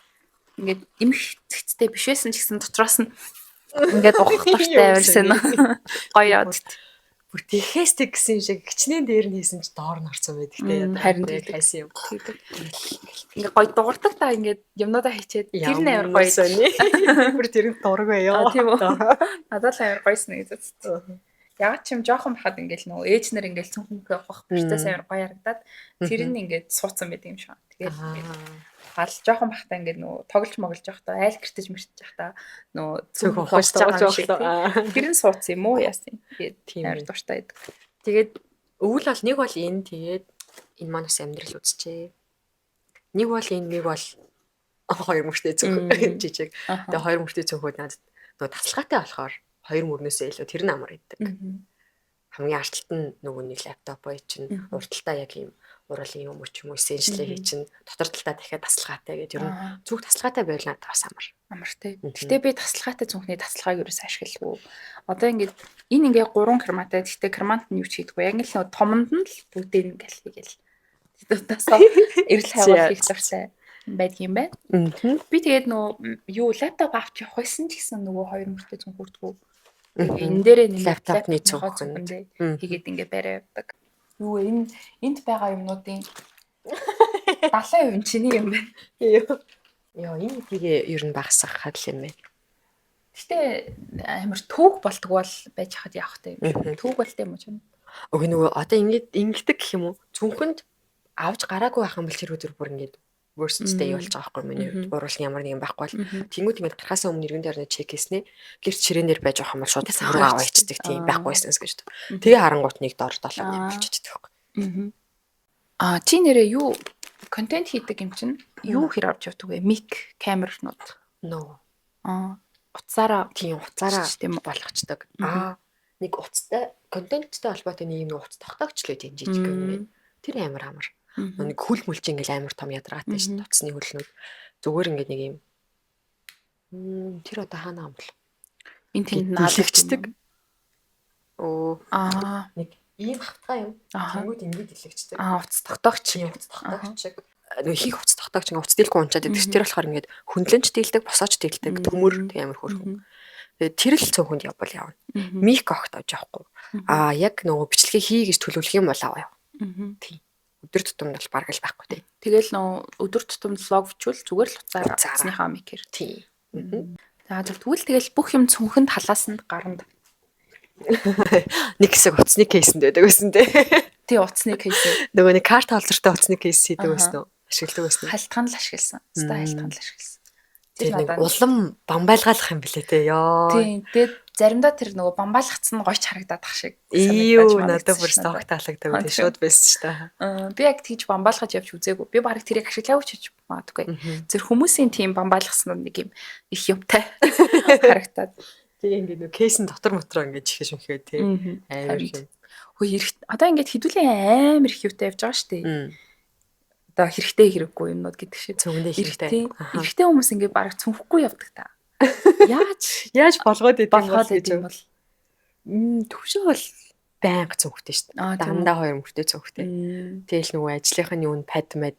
Ингээд эмх цэгцтэй биш байсан ч гэсэн дотроос нь ингээд ухах дуртай амар сонь. Гоё яваад. Бүр тэхээс тэг гэсэн юм шиг хичнээн дээр нь хийсэн ч доор нь орсон байдаг те. Харин тэг хайсан юм. Ингээ гоё дуурдаг та ингээд юмнуудаа хийчээд тэр нь амар гоё сони. Бүр тэр нь дург байё. Тийм үү. Надад л амар гоё санагдаад. Яг ч юм жоохон бахад ингээл нөгөө ээж нар ингээл цүнхэнхээ ухах процесс амар гоё харагдаад тэр нь ингээд сууцсан байдаг юм шиг. Тэгээд ингээд гал жоохон бахтаа ингээд нөгөө тоглож моглож явахдаа айл гэртэж мэртэж явахдаа нөгөө цүнх ухаж байгаа юм шиг. Тэр нь сууцсан юм уу яасан. Тэгээд тийм амар дуртай байдаг. Тэгээд өвөл бол нэг бол энэ тэгээд энэ маань бас амьдрал үзчихээ. Нэг бол энэ нэг бол хоёр мөртэй цүнх жижиг. Тэгээд хоёр мөртэй цүнхүүд надад нөгөө тасалгаатай болохоор хоёр мөрнөөсөө илүү тэр нь амар идэг. Хамгийн арталт нь нөгөө нэг лаптоп бай чинь урталтаа яг юм уруулын юм уу ч юм уу essential хий чинь дотор талдаа дахиад тасалгаатай гэдэг ер нь зүг тасалгаатай байвал надад бас амар. Амар тий. Гэтэ би тасалгаатай цүнхний тасалгааг ерөөс ашигладаг. Одоо ингээд энэ ингээд 3 кармантай. Гэтэ карманд нь юу ч хийдэггүй. Яг л нөгөө томонд нь л бүгдийг ингээл хийгээл. Тэдээс эрэл хайгуул хийх дуртай байдаг юм байна. Би тэгээд нөгөө юу лаптоп авч явах байсан ч гэсэн нөгөө хоёр мөртэй цүнх хүрдэггүй. Энэ дээрээ нэмээд лаптопны цүнхэнд хийгээд ингээ барай явдаг. Юу энэ энд байгаа юмнуудын 70% нь чиний юм байна. Йоо энэ хэдийгээ ер нь багасгах хадл юм байна. Гэтэ амар түүг болтгоо бол байж хахад явах таа юм шиг. Түүг болт юм уу чинь? Үгүй нөгөө одоо ингээд ингэдэг гэх юм уу? Цүнхэнд авч гараагүй байх юм бол тэр өдөр бүр ингээд worst day болж байгаа байхгүй миний хувьд. Уруулын ямар нэгэн байхгүй бол тэнгууд ингээд гарахаасаа өмнө эргэн тойрны чек хийснэ. Гэрт ширээнээр байж байгаа юм бол шууд руу аваа ичдэг тийм байхгүй байснаас гэж. Тэгээ харангуут нэг дор 7 8 болчихдог байхгүй. Аа чи нэрээ юу контент хийдэг юм чинь юу хэр авч явдаг вэ? Мик камернууд. No. Аа утсаараа тийм утсаараа тийм болгочдөг. Аа нэг утастай контенттэй холбоотой нэг юм утас тогтоогч л тийм жижиг юм байна. Тэр амар амар. Нэг хөл мөлч ингээл амар том ядаргаатай шүү дээ. Утасны хөлнүүд зүгээр ингээд нэг юм тэр одоо хаана юм бол энэ тэнд наадагчдаг. Өө аа нэг Ийм хавтгай юм. Тэнгүүд ингэж илэгчдэг. Аа, утас тогтоогч. Утас тогтоогч шиг. Нөгөө хийх утас тогтоогч ингээ утас дийлэхгүй унчаад идэг. Тэр болохоор ингээд хөндлөнч дийлдэг, босооч дийлдэг, төмөр тэг амар хөөрхөн. Тэгээд тэр л цөөхөнд явбал явна. Мик огт авч явахгүй. Аа, яг нөгөө бичлэгээ хий гэж төлөвлөх юм бол аваа яв. Тийм. Өдөр тутамд бол бараг л байхгүй тий. Тэгэл нөгөө өдөр тутамд лог бичвэл зүгээр л утсаар утасныхаа микэр. Тийм. За тэгвэл тэгэл бүх юм цүнхэнд халаасанд гарна. Нэг хэсэг утасны кейсэнд байдаг байсан тий. Тий, утасны кейс. Нөгөө нэг карт холдортой утасны кейс хийдэг байсан уу? Ашигладаг байсан уу? Халтхан л ашигласан. Өстой халтхан л ашигласан. Тэр нэг улам бамбайлгаалах юм блэ те ёо. Тийм. Тэгээд заримдаа тэр нөгөө бамбайлгацсан нь гойч харагдаад ах шиг. Юу надад бүр сток таалагдаагүй тий шууд байсан шүү дээ. Би яг тэгж бамбайлгаж явж үзээгүй. Би бараг тэрийг ашиглаагүй ч гэж магадгүй. Зүр хүмүүсийн тийм бамбайлгасан нэг юм их юмтай харагдаад. Тэгээ ингээд нөгөө кейсэн дотор мотроо ингээд чихэж мөхөө тий. Амар юм. Хөө хэрэг одоо ингээд хідүүлийн амар их юутай явж байгаа шүү дээ. Одоо хэрэгтэй хэрэггүй юмнууд гэдэг шиг. Цүнхэндээ хэрэгтэй. Эрэгтэй хүмүүс ингээд бараг цүнхэхгүй явдаг та. Яаж болгоод идэв юм бол? Төвшөө бол байнга цүнхтэй шүү дээ. Дандаа хоёр мөртэй цүнхтэй. Тэгэл нөгөө ажлынх нь юунд пад мад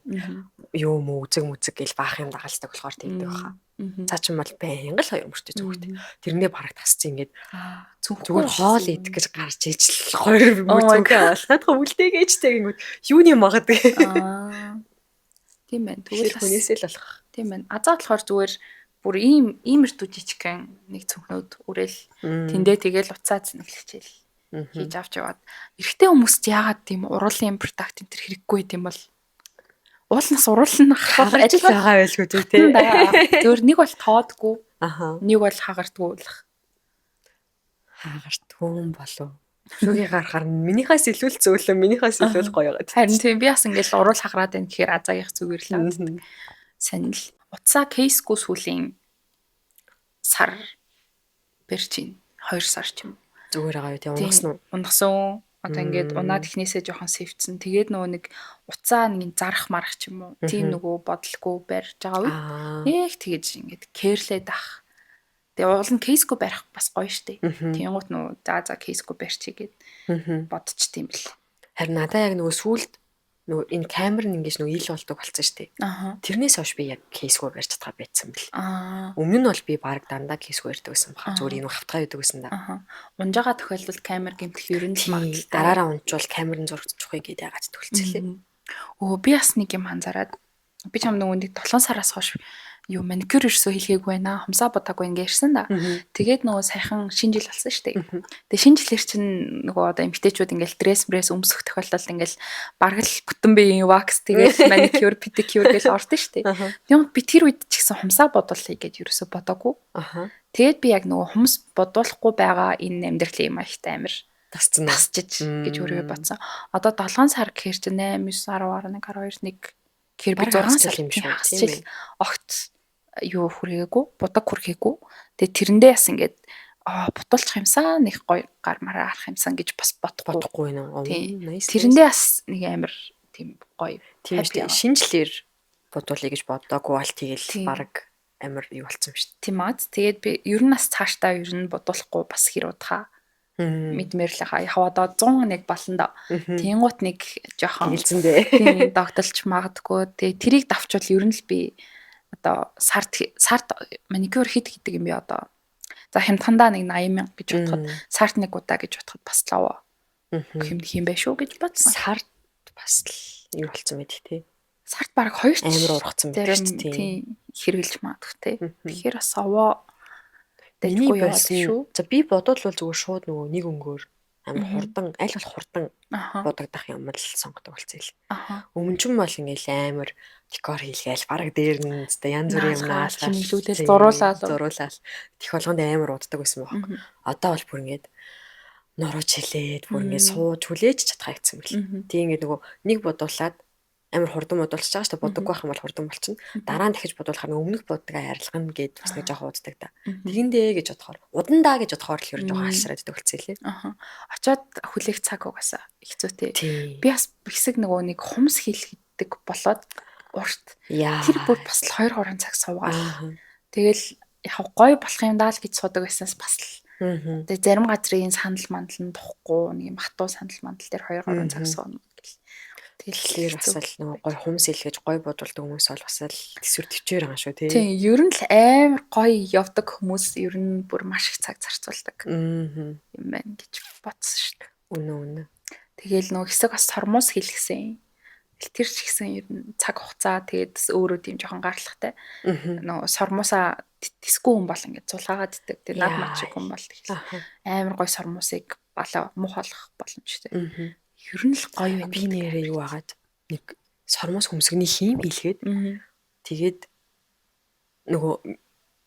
юу мө үзэг мүзэг гэл баах юм дагалцдаг болохоор тэгдэг баха. Цаа чинь бол байнга л хоёр мөртэй цүнхтэй. Тэрнээ бараг тасцсан ингээд зүгээр хоол идэх гэж гарч ижил хоёр мөр цүнхээ аваад наадах үлдээгээч тэгэнгүүт юуны магадгүй. Тийм байна. Тэгвэл хүнээсээ л болох. Тийм байна. Азаа болохоор зүгээр бүр ийм иймэрдүү жижигхэн нэг цүнхнүүд үрээл тэндээ тэгэл уцаа цэнэглэхчээл хийж авч яваад. Эрэгтэй хүмүүст яагаад тийм уруулын продакт энэ төр хэрэггүй юм бол? Уулнаас уруул нь хахаар ажил байгаа байлгүй тий. Зөвөр нэг бол тоодгүй. Нэг бол хагардгүй л. Хагардгүй юм болов. Шүгийн гарахаар минийхээс илүү л зөөлөн, минийхээс илүү л гоё байгаа. Харин тийм би бас ингээл уруул хагараад байна гэхээр азаагийнх зүгээр л авдаг. Сонин л. Утсаа кейсгүй сүүлийн сар барьж байна. 2 сар ч юм. Зүгээр байгаа юу тий унагсан уу? Унагсан. Одоо ингээд унаад эхнээсээ жоохон сэвцэн. Тэгээд нөгөө нэг утсаа нэг зарах марах ч юм уу. Тийм нөгөө бодлогүй барьж байгаа үед нэг тэгэж ингээд кэрлээд ах. Тэгээ уул нь кейсгүй барих бас гоё штэ. Тэнгуут нөгөө за кейсгүй барьчих гээд бодчих тийм бэл. Харин надаа яг нөгөө сүүлд нөгөө энэ камер нь ингэж нөгөө ил болдог болсон штэ. Тэрнээс хойш би яг кейсгүй барьж чадгаа байцсан бэл. Өмнө нь бол би баг дандаа кейсгүй барьдаг байсан баха. Зүгээр энэ хавтгай байдаг байсан да. Унж байгаа тохиолдолд камер гэмтэл ер нь л магадлалтай. Дараараа унжвал камер нь зурагдчихгүй гэдээ яагаад төлцөлээ. Өө би бас нэг юм анзаараад би чам нөгөө нэг 7 сараас хойш юу маникюр ерөөсөө хийлгээгүй байна. Хумсаа бодаагүй ингээ ирсэн да. Тэгээд нөгөө саяхан шинэ жил болсон шүү дээ. Тэгээд шинэ жилээр чинь нөгөө одоо эмэгтэйчүүд ингээл дресс мрэс өмсөх тохиолдолд ингээл бараг л бүтэн биеийн вакс тэгэл маникюр, педикюр гэл ордон шүү дээ. Тэгмэд би тэр үед ч гэсэн хумсаа бодуулъя гэж ерөөсөө бодоогүй. Тэгээд би яг нөгөө хумс бодуулахгүй байгаа энэ амьдралын юм аягтай амир тасчиж гэж өөрийгөө бодсон. Одоо 7 сар гэхэр чинь 8, 9, 10, 11, 12, 1 гэхэр би 6 сар юм шүү. Огт юу хүрээгүй, будаг хүргээгүй. Тэгээ тэрэндээ бас ингээд бутуулчих юмсан, нэг гоё гар мараа харах юмсан гэж бас бодохгүй нөө. Тэрэндээ бас нэг амар тийм гоё. Тийм шүү дээ. Шинжлэр бодуулъя гэж бодоагүй бол тэгэл баг амар юу болсон юм шүү дээ. Тийм аа. Тэгээд би ер нь бас цаашдаа ер нь бодуулахгүй бас хэр удахаа мэдмээр л хаа. Яг одоо 101 болно доо. Тэнгуут нэг жоохон хэлзэндээ. Тийм догдолж магадгүй. Тэгээ тэрийг давчвал ер нь л би одоо сард маникюр хэд гэдэг юм бэ одоо. За хямдхандаа нэг 80,000 гэж бодоход сард нэг удаа гэж бодоход бас лаваа. Хэмнэх юм байх шүү гэж бодсон. Сард бас л юу болсон мэт тий. Сард баг 2 амар ургацсан байх шүү дээ. Тийм хэрэгжилж магадгүй тий. Тэгэхээр бас овоо дэжгүй яваад шүү. За би бодвол зүгээр шууд нөгөө нэг өнгөөр амар хурдан аль болох хурдан будагдах юм л сонгодог болсон юм. Өмнө чинь бол ингээл амар декор хийлгээл бараг дээр нь зөте янз бүрийн юм наалаа хэмнэлүүлэл зуруулаад тех болгонд амар уддаг байсан байхгүй. Одоо бол бүр ингээд нуруу чилээд бүр ингээд сууж хүлээж чадхаа гэсэн бэл. Тийм ингээд нөгөө нэг бодуулаад амар хурдан бодуулчих байгаа шүү дээ. Бодоггүй байх юм бол хурдан болчихно. Дараа нь дахиж бодуулахаар өмнөх боддгаа арилгана гэд бас нэг жоохон уддаг та. Тэгэндээ гэж бодохоор удандаа гэж бодохоор л ер нь жоохон алшраад идэг болцсон лээ. Очоод хүлээх цаг угаасаа хэцүү те. Би бас хэсэг нөгөө нэг хумс хийлгэдэг болоод урт. Тэр бүр бас л 2-3 цаг суугаал. Тэгэл яг гоё болох юм даа л гэж суудаг байсанаас бас л Тэгээ зарим газрын сандал мандал нь тухгүй нэг юм хатуу сандал мандал дээр 2 3 цаг сууна гэл. Тэгэхээр бас л нөгөө гой хумс илгэж гой бодулдаг хүмүүс бол бас л төсвөр төвчээр байгаа шүү тий. Тийм, ер нь л амар гоё явдаг хүмүүс ер нь бүр маш их цаг зарцуулдаг. Аа. Юм байна гэж бодсон шүү дээ. Үнэ үнэ. Тэгээл нөгөө хэсэг бас сормуус хийлгэсэн. Тэр ч гэсэн ер нь цаг хугацаа тэгээд өөрөө тийм жоохон гарлагтай. Нөгөө сормуусаа тэсгүй хүн бол ингээд зулгаагаад идэг. Тэр над мат шиг хүн бол тэгэл амар гоё сормуусыг балаа мух олох боломжтой. Ер нь л гоё байна. Би нэрээ юу агаад нэг сормуус хөмсгний хийм хийлгээд тэгээд нөгөө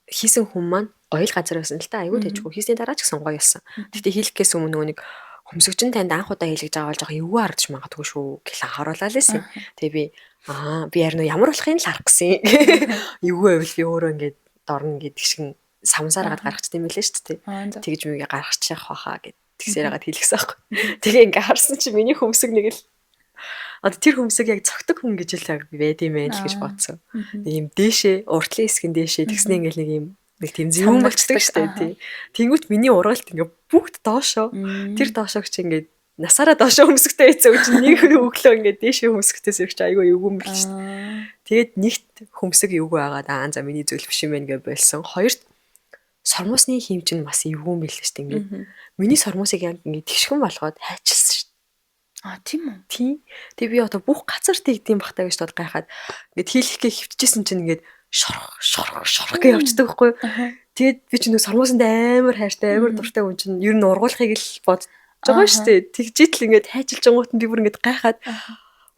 хийсэн хүн маань гоё л газар байсан л та айгүй тэжгүй хийсний дараа ч гэсэн гоё болсон. Гэтэ хийлгэхээс өмнө нөгөө нэг хөмсгчин танд анх удаа хийлгэж байгаа бол жоохон эвгүй харагдаж магадгүй шүү гэл анхааруулаа л байсан. Тэгээ би би харин ямар болохыг л харах гэсэн. Эвгүй байвал би өөрөө ингээд дорно гэдэг шиг самсаар хагаад гаргачих юм билээ шүү дээ. Тэгж мөгээ гаргачих хаа гэд тэгсээр хагаад хийлгэсэн аахгүй. Тэгээ ингээ харсан чи миний хөмсөг нэг л одоо тэр хөмсөг яг цогтөг хүн гэж л яг байд юм байна л гэж бодсон. Нэг юм дээшээ уртлын хэсгэн дээшээ тэгснэ ингээл нэг юм нэг тийм зөвүүн болчдөг шүү дээ тий. Тэнгүүт миний ургалт ингээ бүгд доошоо тэр доошоог чи ингээд насаараа доошоо хөмсгтэй байсан үг чинь нэг өглөө ингээд дээшээ хөмсгтэйс ирэх чи айгүй эвгүй юм бэл шүү дээ. Тэгээд нэгт хөмсөг эвгүй байгаад аа за миний зүйл биш юм байна гэж болсон. Хоёрт сормуусны хийм чинь бас эвгүй юм бэл шүү дээ ингээд. Миний сормуусыг яг ингээд тэгшгэн болгоод хайчилсан шүү дээ. А тийм үү? Тийм. Тэгээ би одоо бүх газар тэгдэм бахтаа гэж бод гайхаад ингээд хийлгэхээ хөвтөжсэн чинь ингээд шорох шорох шорох гэж явцдаг байхгүй юу? Тэгээд би чинь нөө сормуусанд амар хайртай, амар дуртай хүн чинь ер нь ургуулахыг л бодож байгаа шүү дээ. Тэгжээтэл ингээд хайчилж ангуут нь би бүр ингээд гайхаад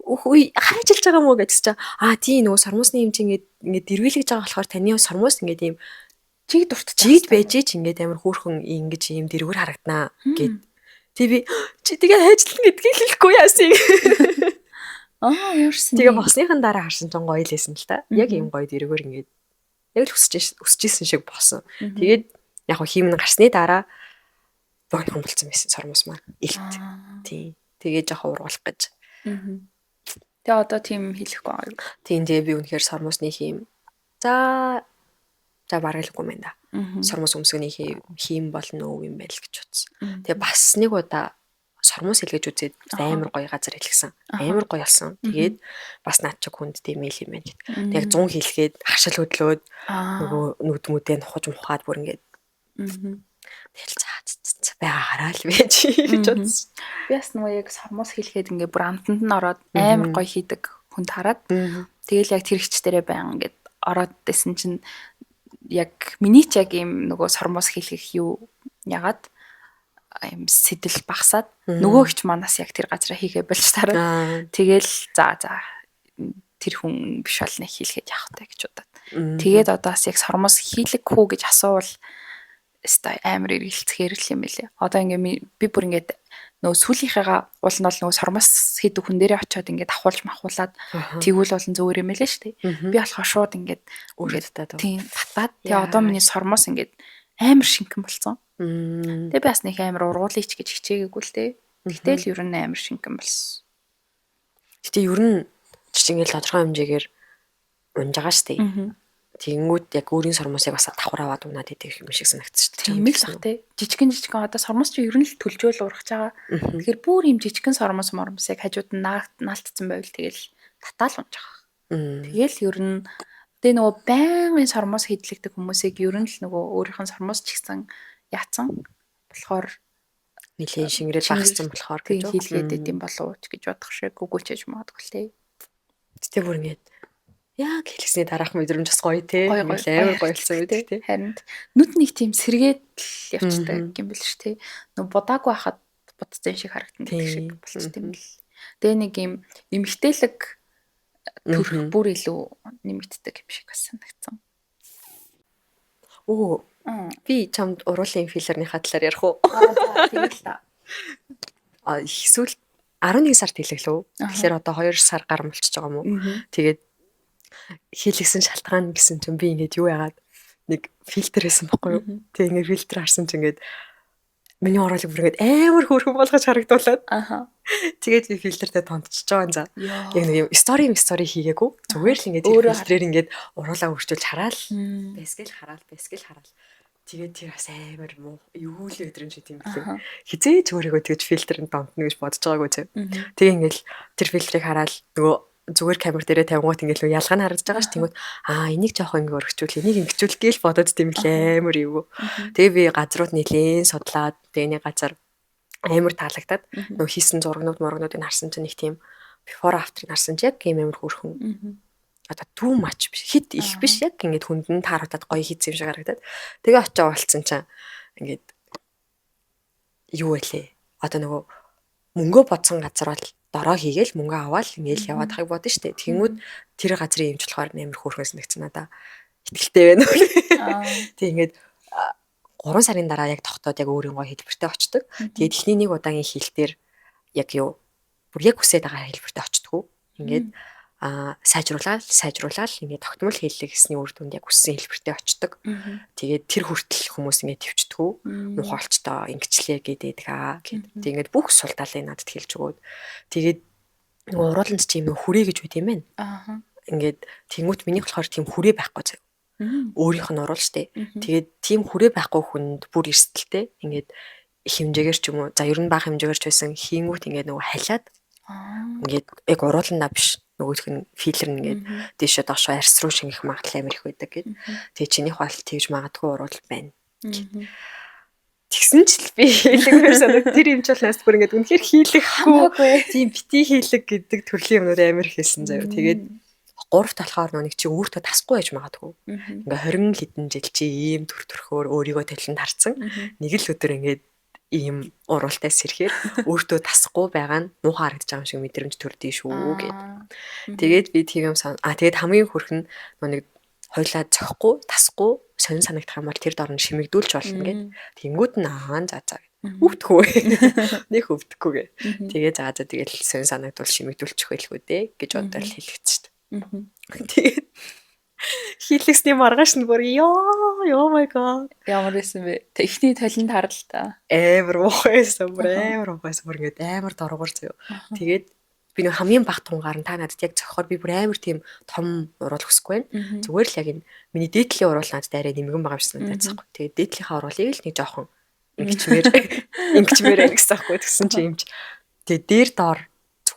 үгүй хайчилж байгаа мó гэж чинь аа тийм нөгөө сормуусны юм чинь ингээд ингээд дэрвэлгэж байгаа болохоор таны сормуус ингээд ийм чиг дурттай чигд байж ч ингээд амар хөөрхөн ингэж ийм дэрвэр харагданаа гэд. Тэг би чи тэгээ хайчлаа гэдгийг хэлэхгүй яасан. Аа яарсан. Тэгээ босныхан дараа харсан чинь гоё л байсан л та. Яг ийм гоё дэрвэр ингээд яг л өсөж исэн шиг босон. Тэгээд яг хөө хиймэн гарсны дараа богинохон болцсон байсан сормуус маань. Илт. Тийм. Тэгээ жоохон ургуулах гэж. Тэгээ одоо тийм хийлэхгүй байгаа юу? Тийм тэгээ би үнэхээр сормуусны хийм. За за бараг л үгүй юм да. Сормуус өмсгөний хийм болно уу юм байл гэж бодсон. Тэгээ бас нэг удаа сормуус хэлгэж үзээд амар гоё газар хэлгсэн. Амар гоё болсон. Тэгээд бас над чиг хүнд тийм ээл юм байна гэд. Яг 100 хэлгээд хашил хөдлөөд нөгөө нүдмүүдээ нухаж мухаад бүр ингээд. Тэгэл за байгаа хараа л байж гэж бодсон. Би бас нөгөө яг сормуус хэлгээд ингээд бүр амтанд нь ороод амар гоё хийдэг хүнд хараад тэгэл яг тэр хич дээрээ баян ингээд ороод исэн чинь яг миний ч яг ийм нөгөө сормуус хэлгэх юу ягаад ийм сэтэл багасаад нөгөө хич манаас яг тэр газараа хийгээ болж тараад тэгэл за за тэр хүн биш бол нэг хийлгээд явах та гэж бодоод. Тэгээд одоо бас яг сормуус хийлэг хүү гэж асуувал өстой амар эргэлцэхээр л юм билээ. Одоо ингээ би бүр ингээд нөгөө сүүлийнхээгаа уул нь бол нөгөө сормуус хийдэг хүн дээрээ очиод ингээд авахулж махуулаад тэгвэл болон зүгээр юм билээ шүү дээ. Би болохоор шууд ингээд өөрөө татаад. Тийм татаад. Тэгээ одоо миний сормуус ингээд амар шингэн болсон. Тэгээ би бас нэг амар ургуулъя ч гэж хичээгээгүй л дээ. Гэтэл ер нь амар шингэн болсон. Гэтэ ер нь чи ингээл тодорхой хэмжээгээр унж байгаа шүү дээ. Тэгэнгүүт яг өөрийн сормуусыг бас давхар аваад унаад идэх юм шиг санагдсан шүү дээ. Тийм л бах те. Жижигэн жижигэн одоо сормуус чи ер нь л төлжөөл ургаж байгаа. Тэгэхээр бүр юм жижигэн сормуус мормусыг хажууд нь наалтцсан байвал тэгэл татаал унж байгаа. Тэгэл ер нь тэгээ нөгөө байнгын сормуус хийдлэгдэг хүмүүсийг ер нь л нөгөө өөрийнх нь сормуус ч гэсэн яатсан болохоор нэлийн шингэрэл багассан болохоор гэж хийлгээд идэм болов уу гэж бодох шиг үгүй ч гэж магадгүй л те. Гэтэ бүр ингээд яг хэлсний дараах мэдрэмж бас гоё те. Амар гоё болсон байдаг те. Харин нүд нэг тийм сэргээд л явцдаг юм бэл ш те. Нөө будаагүй хахад будцсан шиг харагдана гэдэг шиг болчт юм бэл. Тэгээ нэг юм эмгтээлэг төрх бүр илүү нэмэгддэг юм шиг бас санагдсан. Оо би чамд уруулын филлерийнхаа талаар ярих уу? Тэгэл та. А эсвэл 11 сард хэлэглөө. Тэгэхээр одоо 2 сар гарan болчихж байгаа юм уу? Тэгээд хийлгэсэн шалтгаан гэсэн чинь би ингээд юу яагаад нэг фильтр хийсэн бохгүй юу? Тэгээ ингээд фильтр харсан чинь ингээд миний оруулаг бүр ингээд амар хөөрхөн болгож харагдуулаад. Аха. Тэгээд би фильтртэй тонтчихж байгаа юм за. Яг нэг юм стори хийгээгүй. Зүгээр л ингээд тэр фильтрээр ингээд уруулаа өөрчилж хараал. Байсгээл хараал, байсгээл хараал. Тэгээд тэр бас амар муу юу л өдрөм шиг тийм билээ. Хизээ ч өөрийгөө тэгж фильтрэнд донтно гэж бодож байгаагүй зөө. Тэгээ ингээл тэр фильтрийг хараад нөгөө зүгээр камер дээрээ тавингуут ингээл ялгаа нь харагдаж байгаа ш. Тэнгүүт аа энийг жоохон ингээ өргөчүүл, энийг ингэчүүл гээл бодоод тийм л амар эвгүй. Тэгээ би газрууд нэлээн судлаад тэгээ нэг газар амар таалагдаад нөгөө хийсэн зурагнууд мурагнуудыг харсан чинь нэг тийм before after-ыг харсан чи яг ийм амар хөөрхөн. Одоо too much биш, хит их биш, яг ингээд хүнд нь таарагдаад гоё хийсэн юм шиг харагдаад. Тэгээ очиж уулзсан чинь ингээд юу вэ? Одоо нөгөө мөнгөө бодсон газар бол дороо хийгээл мөнгө аваад ингээл яваад байхыг бодно штэ. Тэнгүүд тэр газрын эмч болохоор амар хөөрхөн санагдсан надаа. Итгэлтэй байна уу? Тэг ингээд 3 сарын дараа яг тогтоод яг өөрийн гой хэлбэртэй очдог. Тэгээд эхний нэг удаагийн хил дээр яг юу бүр яг хүсээд байгаа хэлбэртэй очдгоо. Ингээд сайжруулаад сайжруулаад ингээд тогтмол хийлээ гэсний үр дүнд яг хүссэн хэлбэртэй очдог. Тэгээд тэр хүртэл хүмүүс ингээд төвчдгүү. Муухай олчтоо ингэчлээ гэдэг аа гэд. Тэгээд ингээд бүх сул талыг надад хэлж өгөөд. Тэгээд нөгөө урууланд чи юм хүрээ гэж байт юм байна. Ингээд тэнгуут минийх болохоор тийм хүрээ байхгүй заяа. Өөрийнх нь уруул штэ. Тэгээд тийм хүрээ байхгүй хүнд бүр эрсдэлтэй. Ингээд их хэмжээгээр ч юм уу, за ер нь бага хэмжээгээр ч байсан хийнгүүт ингээд нөгөө халиад ингээд яг урууландаа биш, нөгөөх нь филлер нь ингээд дээшээ доошоо арьс руу шингэх магадлал амар их байдаг гэд. Тэгээ чинийх бол тэгж магадгүй уруул байна. Тэгсэн ч л би хийлэгмээр санагд. Тэр юм ч бол нас бүр ингээд үнэхээр хийлэхгүй. Тийм бити хийлэг гэдэг төрлийн юмнууд амар их хэлсэн заяа. Тэгээд гуравт болохоор нэг чи өөртөө тасахгүй байж магадгүй. Ингээ 20 хэдэн жил чи ийм төр төрхөөр өөрийгөө толинд харцсан. Нэг л өдөр ингээд ийм уруултай сэрэхээр өөртөө тасахгүй байгаа нь муухай харагдаж байгаа юм шиг мэдрэмж төрдөө шүү гэд. Тэгээд би тийм юм сан. А тэгээд хамгийн хөрх нь нэг хоёлаа зөхгүй, тасахгүй сонин санагдах юм бол тэр дор нь шимэгдүүлж болно гэд. Тэнгүүд нь аа за за өвдөхгүй. Нэх өвдөхгүй гэ. Тэгээ за за тэгэл сонин санагдвал шимэгдүүлчих байлгүй дээ гэж бодоод хэлэгдсэн шүү дээ. Тэгээд хийлгэсний маргааш нь бүр ёо, oh my god. Ямар байсан бэ? Тэ эхний толинд харал та. Амар муухай байсан. Бүр амар муухай байсан. Бүр ингээд амар доргоор заяа. Тэгээд би нэг хамгийн бага тунгаар нь та надад яг зохихоор би бүр амар тийм том уруул хүсэхгүй байна. Зүгээр л яг энэ миний дээдлийн уруул надад арай нэмгэн байгаа юм шиг санагдаад байхгүй. Тэгээд дээдлийнхаа уруулыг л нэг жоохон ингэчмээр ингэчмээр байх гэсэн байхгүй. Тэгсэн чи юмч. Тэгээд дээр доор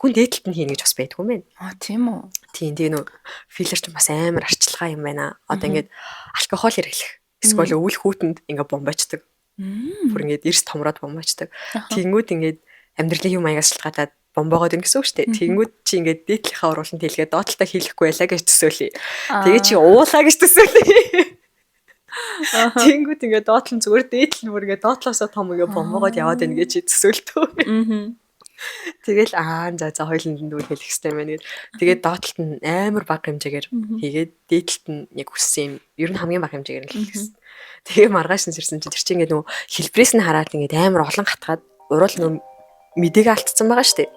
зөвхөн дээдлэлт нь хийнэ гэж бас байдгүй юм байна. А тийм үү. Тийм, тэгээ нөө филлер чинь бас амар арчилгаа юм байна. Одоо ингээд алкогол хэрэглэх. Эсвэл өвөл хүүтэнд ингээд бомбочдөг. Бүр ингээд эрс томроод бомбочдөг. Тэнгүүд ингээд амьдралын юм маягаас шалтгаалаад бомбоогоод ин гэсэн үг шүү дээ. Тэнгүүд чи ингээд дээдлийнхаа урууланд хийлгээ доотлолтой хийлэхгүй байлаа гэж төсөөлье. Тэгээ чи уулаа гэж төсөөлье. Тэнгүүд ингээд доотлон зүгээр дээдл нь бүр ингээд доотлоосоо том ингээд бомбоогоод яваад байна гэж чи төсөөлтөө. Тэгэл аа за за хоёуланд нь дүүл хэлэх хэрэгтэй байна гэд. Тэгээд доотлолт нь амар бага хэмжээгээр хийгээд дээдлэлт нь яг хүссэн юм. Ер нь хамгийн бага хэмжээгээр нь хэлсэн. Тэгээ маргааш нь сэрсэн чинь тэр чинь ингээд нөгөө хэлбэрээс нь хараад ингээд амар олон хатгаад уруул нөгөө мэдээг алдсан байгаа шүү дээ.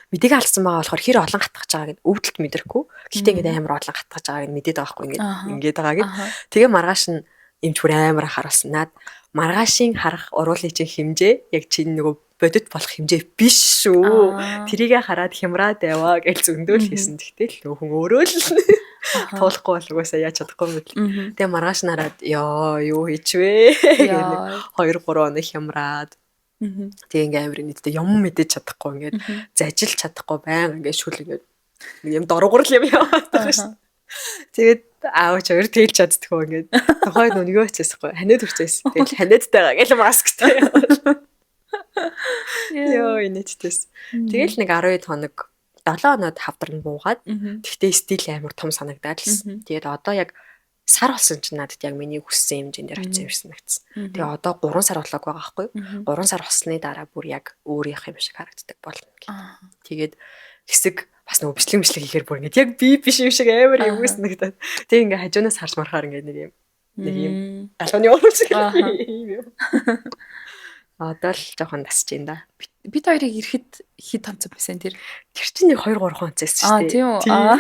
Мэдээг алдсан байгаа болохоор хэр олон хатгаж байгааг нь өвдөлт мэдрэхгүй. Гэхдээ ингээд амар олон хатгаж байгааг нь мэдээд байгаа хгүй ингээд ингээд байгаа гэд. Тэгээ маргааш нь эмч бүр амар анхааруулсан. Наад маргаашийн харах уруулын чинь хэмжээ яг чинь нөгөө бодит болох хэмжээ биш шүү. Тэрийгэ хараад хямраад яваа гэж зөндөөл хийсэн. Тэгтэл нөгөө хүн өөрөө л туулахгүй бол угаасаа яаж чадахгүй юм бэл. Тэгээ маргааш нараад ёо юу хийчвэ гэх нэг 2 3 хоног хямраад. Тэгээ ингээм амар нийтдээ юм мэдээж чадахгүй ингээд зажилж чадахгүй баян ингээд шүл ингээд нэг юм доргорл юм яваад байгаа шүү. Тэгээд аав ч хоёр тэлж чаддаггүй ингээд тухайн нүг юу очижсахгүй ханиад хүрчээс. Тэгэл ханиадтайгаа гэл масктай яваад. Йоо инээдтэйс. Тэгэл нэг 12 хоног 7 хоноод хавдар нь буугаад тэгтээ стил амар том санагдаад л. Тэгээд одоо яг сар болсон чинь надад яг миний хүссэн хэмжээнд дээр очсон юм шиг санагдсан. Тэгээ одоо 3 сар болоог байгаа байхгүй юу? 3 сар болсны дараа бүр яг өөрийнх юм шиг харагддаг болно гэх. Тэгээд хэсэг бас нөгөө бичлэг бичлэг хийхээр бүр ингээд яг би биш юм шиг амар юм санагдаад. Тэгээ ингээд хажуунаас харж мархаар ингээд нэг юм галууны урам шиг юм юм. Одоо л жоохон дасж байна да. Бид хоёрыг ирэхэд хэд онцсон байсан тэр? Тэр чинь нэг 2 3 онц байсан шүү дээ. Тийм үү. Аа.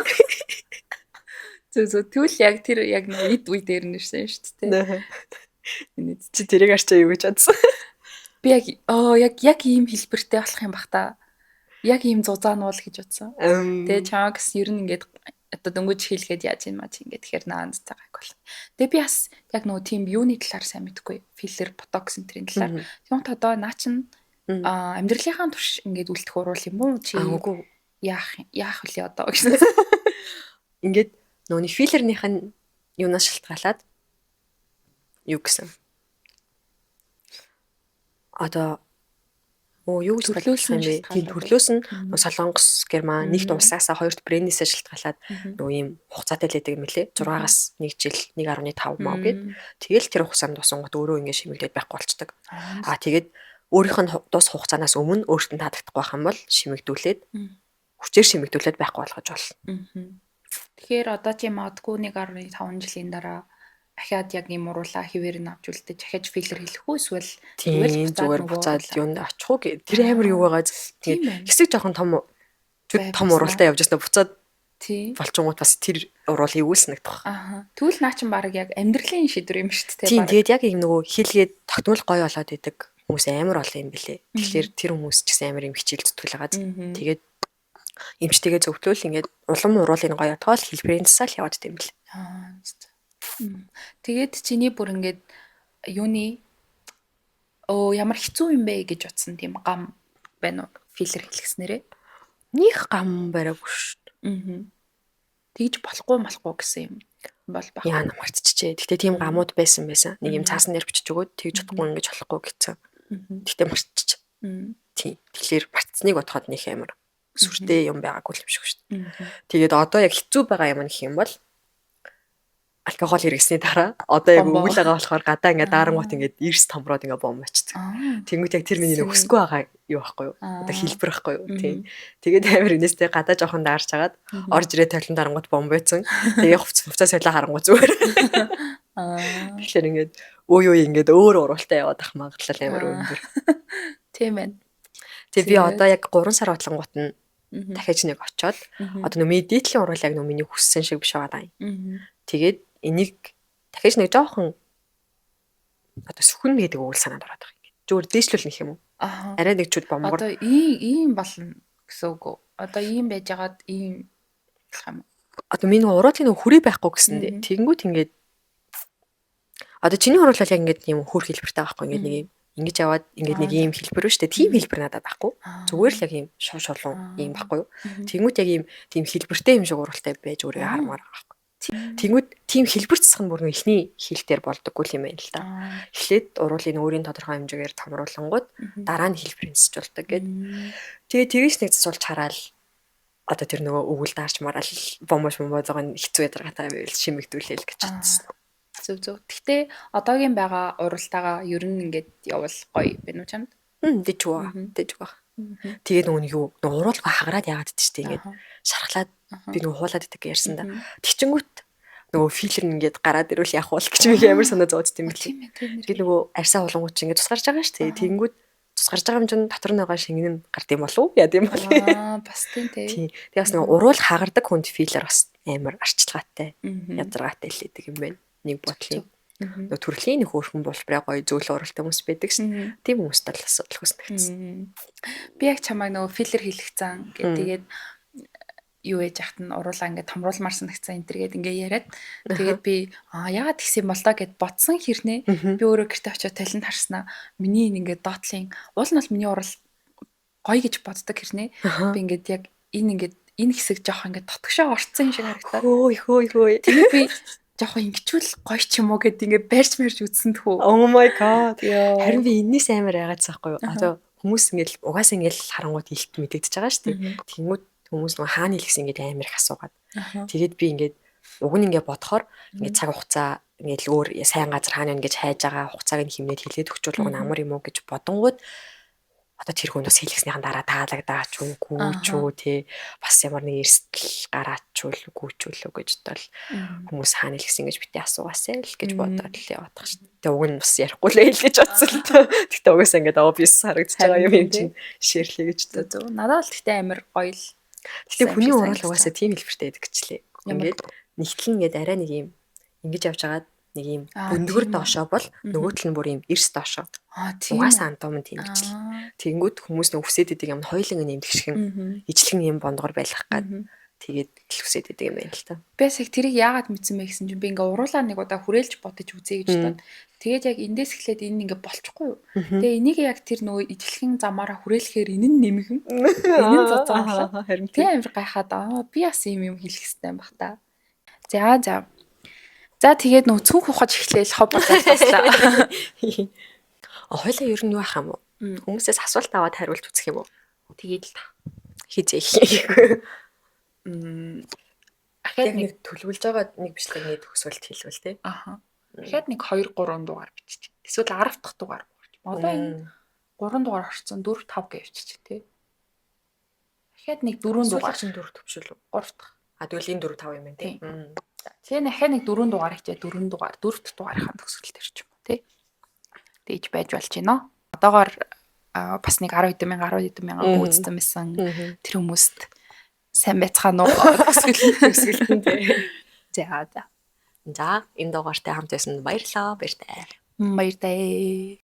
Зүг зүг тэгвэл яг тэр яг нэг эд үе дээр нэрсэн шүү дээ. Чи тэрийг арчаа юу гэж бодсон? Би яг оо яг яг ийм хэлбэртэй болох юм бах та. Яг ийм зузаан уул гэж бодсон. Тэгээ чамаа гэсэн ер нь ингээд Одоо дөнгөж хийлгээд яаж юм маа чи ингээд тэгэхээр наа цаагаг бол. Тэгээ би бас яг нөгөө тийм юуны талаар сайн мэдэхгүй. Филлер, ботокс энэ төрлийн талаар. Тэгмээд одоо наа чин амьдралынхаа турш ингээд үлдэх уруул юм уу? Чи үгүй яах вүлээ одоо гэсэн. Ингээд нөгөө филлернийх нь юунаас шалтгаалаад юу гэсэн. Одоо юу гэж төрлөөс юм бэ? Тийм, төрлөөс нь Солонгос, Герман нэгт улсаасаа, хоёрт брэндээсээ шалтгаалаад нөгөө ийм хугацаатай л байдаг юм лээ. 6-аас 1 жил, 1.5 маа гээд. Тэгэл тэр хугацаанд дуусангууд өөрөө ингэ шимэглээд байхгүй болчдөг. Аа тэгээд өөрийнх нь дус хугацаанаас өмнө өөрт нь таалагдахгүй байх юм бол шимэгдүүлээд хүчээр шимэгдүүлээд байхгүй болгож болно. Тэгэхээр одоо чи магадгүй 1.5 жилийн дараа ахиад яг юм уруулаа хിവэр нь авч үлдээж ахиж филлер хийх үү эсвэл зүгээр буцаад юунд очих уу гэ. Тэр амар юу байгаа. Тэгээд хэсэг жоохон том том уруултаа явж байснаа буцаад болчингууд бас тэр уруул эвгүүлсэн нэгдэх. Аа. Тэгвэл наа чин баг яг амьдралын шийдвэр юм шүү дээ. Тийм, тэгээд яг юм нөгөө хийлгээд тогтмол гоё болоод идэг хүмүүс амар олон юм бэлээ. Тэгэхээр тэр хүмүүс ч гэсэн амар юм хичээл зүтгэл байгаа. Тэгээд эмчтэйгээ зөвлөөл ингээд улам уруулын гоё тоол хэлбэрийн засаал яваад идэм бэл. Аа. Тэгээд чиний бүр ингээд юуны ямар хэцүү юм бэ гэж утсан тийм гам байна уу? Филлер хэлгэснээрээ? Них гам бариагүй шүү дээ. Тэгж болохгүй гэсэн юм бол баг. Яа намартчихжээ. Гэтэ тийм гамууд байсан. Нэг юм цаасан дээр бичиж өгөөд тэгж чадахгүй ингэж болохгүй гэсэн. Гэтэ мартчих. Тийм. Тэгэхээр мартсныг бодоход них амар сүртэй юм байгаагүй юм шиг шүү дээ. Тэгээд одоо яг хэцүү байгаа юм гэх юм бол алкогол хэрэгсний дараа одоо яг өвөл байгаа болохоор гадаа ингээд daarангуут ингээд эрс томроод ингээд бом очдог. Тэнгүүт яг тэр миний нэг өсөхгүй байгаа юу байхгүй юу? Одоо хэлбэр байхгүй юу? Тийм. Тэгээд амар инээстэй гадаа жоохон даарч хагаад орж ирээ толон дарангуут бом байцсан. Тэгээ хувцас солио харангуут зүгээр. Тэгэхээр ингээд өө юу ингээд өөр уруултаа яваад ах магадлал амар өндөр. Тийм байна. Тэгээ би одоо яг 3 сар бодлонгууд нь дахиад нэг очоод одоо нөө миний дийдлийн уруул яг нөө миний хүссэн шиг биш байгаа даа. Тэгээд энийг дахиж нэг жоохон одоо сүхэн гэдэг үг л санаанд ороод байгаа юм. Зүгээр дээшлүүлнэ юм уу? Аа. Арай нэг чүд бомгор. Одоо ийм болно гэсэн үг үү? Одоо ийм байж байгаад ийм болох юм уу? Одоо миний уруулын нэг хүрээ байхгүй гэсэндээ. Тэгэнгүүт ингээд одоо чиний уруул бол яг ингээд юм хөр хэлбэртэй байхгүй ингээд нэг юм ингэж яваад ингээд нэг ийм хэлбэр шүү дээ. Тийм хэлбэр надад байхгүй. Зүгээр л яг ийм шулуун ийм байхгүй юу? Тэнгүүт яг ийм тийм хэлбэртэй юм шиг уруултай байж өөрийгөө хармаар байгаа байхгүй. Тэнгүүд тийм хэлбэр засах нь бүр нэг эхний хил дээр болдоггүй юм байна л да. Эхлээд уруулын өөрийн тодорхой хэмжээгээр томруулангууд дараа нь хэлбэр нисэж болдог гэд. Тэгээ тэгэж нэг засуулж хараал одоо тэр нөгөө өвөл даарч мараал бомбош бомбоогоо хэцүү ядаргатай байвал шимэгдүүлээл гэж бодсон. Зөв. Гэхдээ одоогийн байгаа уралтаагаа ер нь ингээд явал гоё байна уу чамд? Дэж байгаа. Тэгээ нөгөө нэг юу нөгөө уруулгаа хагараад яагаад гэдэг чинь ингээд шархлаад би нөгөө хуулаад идэг ярьсан да. Тэгчингүүт нөгөө филлер ингээд гараад ирвэл яах вэ гэж би амар санаа зовоод тийм бэл. Тэгээд нөгөө арьсаа хулангууд чинь ингээд тус гарч байгаа шүү дээ. Тэгэнгүүт тус гарч байгаа юм чинь дотор нь байгаа шингэн нь гард юм болов уу? Яа тийм бол. Аа бас тийм тий. Тэгээ бас нөгөө уруул хагардаг хүнд филлер бас амар арчилгаатай, ядаргаатай л идэг юм байна. Нэг бодлын. Нөгөө төрлийн нэг хөөрхөн булбараа гоё зөөлөн уралтай хүмүүс байдаг шин. Тийм хүмүүст л асуудал үүснэгдсэн. Би яг чамайг нөгөө филлер хийлгэцэн гэдэг тэгээд юу ээж ахт нь уруулаа ингээд томруулмаар санагцсан энэ төргээд ингээд яриад тэгээд би яагаад тэгсэн юм бол доо гэд бодсон хэрнээ би өөрөө гэрте очиод талент харснаа миний ингээд доотлын уул нь бол миний урал гоё гэж боддог хэрнээ би ингээд яг энэ ингээд энэ хэсэг жоох ингээд дотгошоо орцсон юм шиг харагдаад хөөе тэгээд би жоох ингэчүүл гоё ч юм уу гэд ингээд барьж мэрж үзсэн тхүү. Oh my god. Харин би энэс амар яагаадсан байхгүй юу? Одоо хүмүүс ингээд угаасаа ингээд харангуут илт мэдэгдэж байгаа шүү дээ. Тэнгүүд хүмүүс нөгөө хаана хэлсэн ингээд амар их асуугаад. Тэгээд би ингээд уг нь ингээд бодохоор ингээд цаг хугацаа ингээд л өөр сайн газар хаана ингэж хайж байгаа хугацааг нь хэмнээд хэлээд өгчүүл уг нь амар юм уу гэж бодонгууд одоо тэр хүн бас хэлгэснийхэн дараа таалагдаач уу, гүүч үү те бас ямар нэг эрсдэл гараач уу, гүүч үү гэж бодвол хүмүүс хаана хэлгэсэн гэж битээ асуугаасай л гэж бодоод л яваад тах шин. Тэгээ уг нь бас ярихгүй л хэл гэж бодсон л та. Тэгтээ угаасаа ингээд obvious харагдаж байгаа юм чинь шеэрлээ гэж зөв. Надад л тэгтээ амар гоё л. Тэгтээ хүний уруул угаасаа тийм хэлбэртэй байдаг гэчлээ. Ингээд нэгтэл ингээд арай нэг юм ингэж явж хагаад нэг юм бүндгэр доошоо бол нөгөө тал нь бүр юм эрс доошоо. Угаасаа антом тийм гэж л. Тэгэнгүүт хүмүүс нэг үсээд идэг юм хоёуланг нь юм тэгшхэн ижлэгэн юм бондгор байлгах гад. Тэгээд л үсээд идэг юм байна л та. Би бас яг тэрийг яагаад мэдсэн бэ гэсэн чинь би ингээ уруулаа нэг удаа хүрээлж бодож үзье гэж бодоод, тэгээд яг эндээс эхлээд энэ ингээ болчихгүй юу. Тэгээ энийг яг тэр нөгөө ижилхэн замаараа хүрээлэхээр энэ нь нэмгэн. Энэ нь зузаан болоо. Харин Тэгээ амар гайхаад, аа, би бас ийм юм хэлэх хэрэгтэй юм бах та. За за. За, тэгээд нөгөө цүнх ухаж эхлээл хоб болоод таслаа. Хоёлаа ер нь юу ах юм уу? Хүмүүсээс асуулт аваад хариулт үзэх юм уу? Тэгээд л та. Хизээ. Ахаад Яг нэг нэг төлөвлөж байгаа нэг бичлэгний төгсгөлт хэлвэл тий. Аха. Дахиад нэг 2 3 дугаар бичиж. Эсвэл 10 дахь дугаар орч. Одоо энэ 3 дугаар орцсон, 4 5 гэж явчих тий. Дахиад нэг 4 дугаар. Дугаар чинь 4 төвшөл үү? 3 дахь. А, тэгвэл энэ 4 5 юм байна тий. Тэгээ дахиад нэг 4 дугаар хийчээ, 4 дугаар, 4 дахь дугаарынхаа төгсгөл төр ч юм уу тий. Тэгж байж болж байна. Одоогоор бас нэг 10 хэдэн мянга, 10 хэдэн мянга гүйцсэн байсан. Тэр хүмүүст сайн байцгаана уу? Төгсгөл. Төгсгөлт нь тий. За за. За, энэ дугаартай хамт байсан баярлалаа. Баяртай. Баяртай.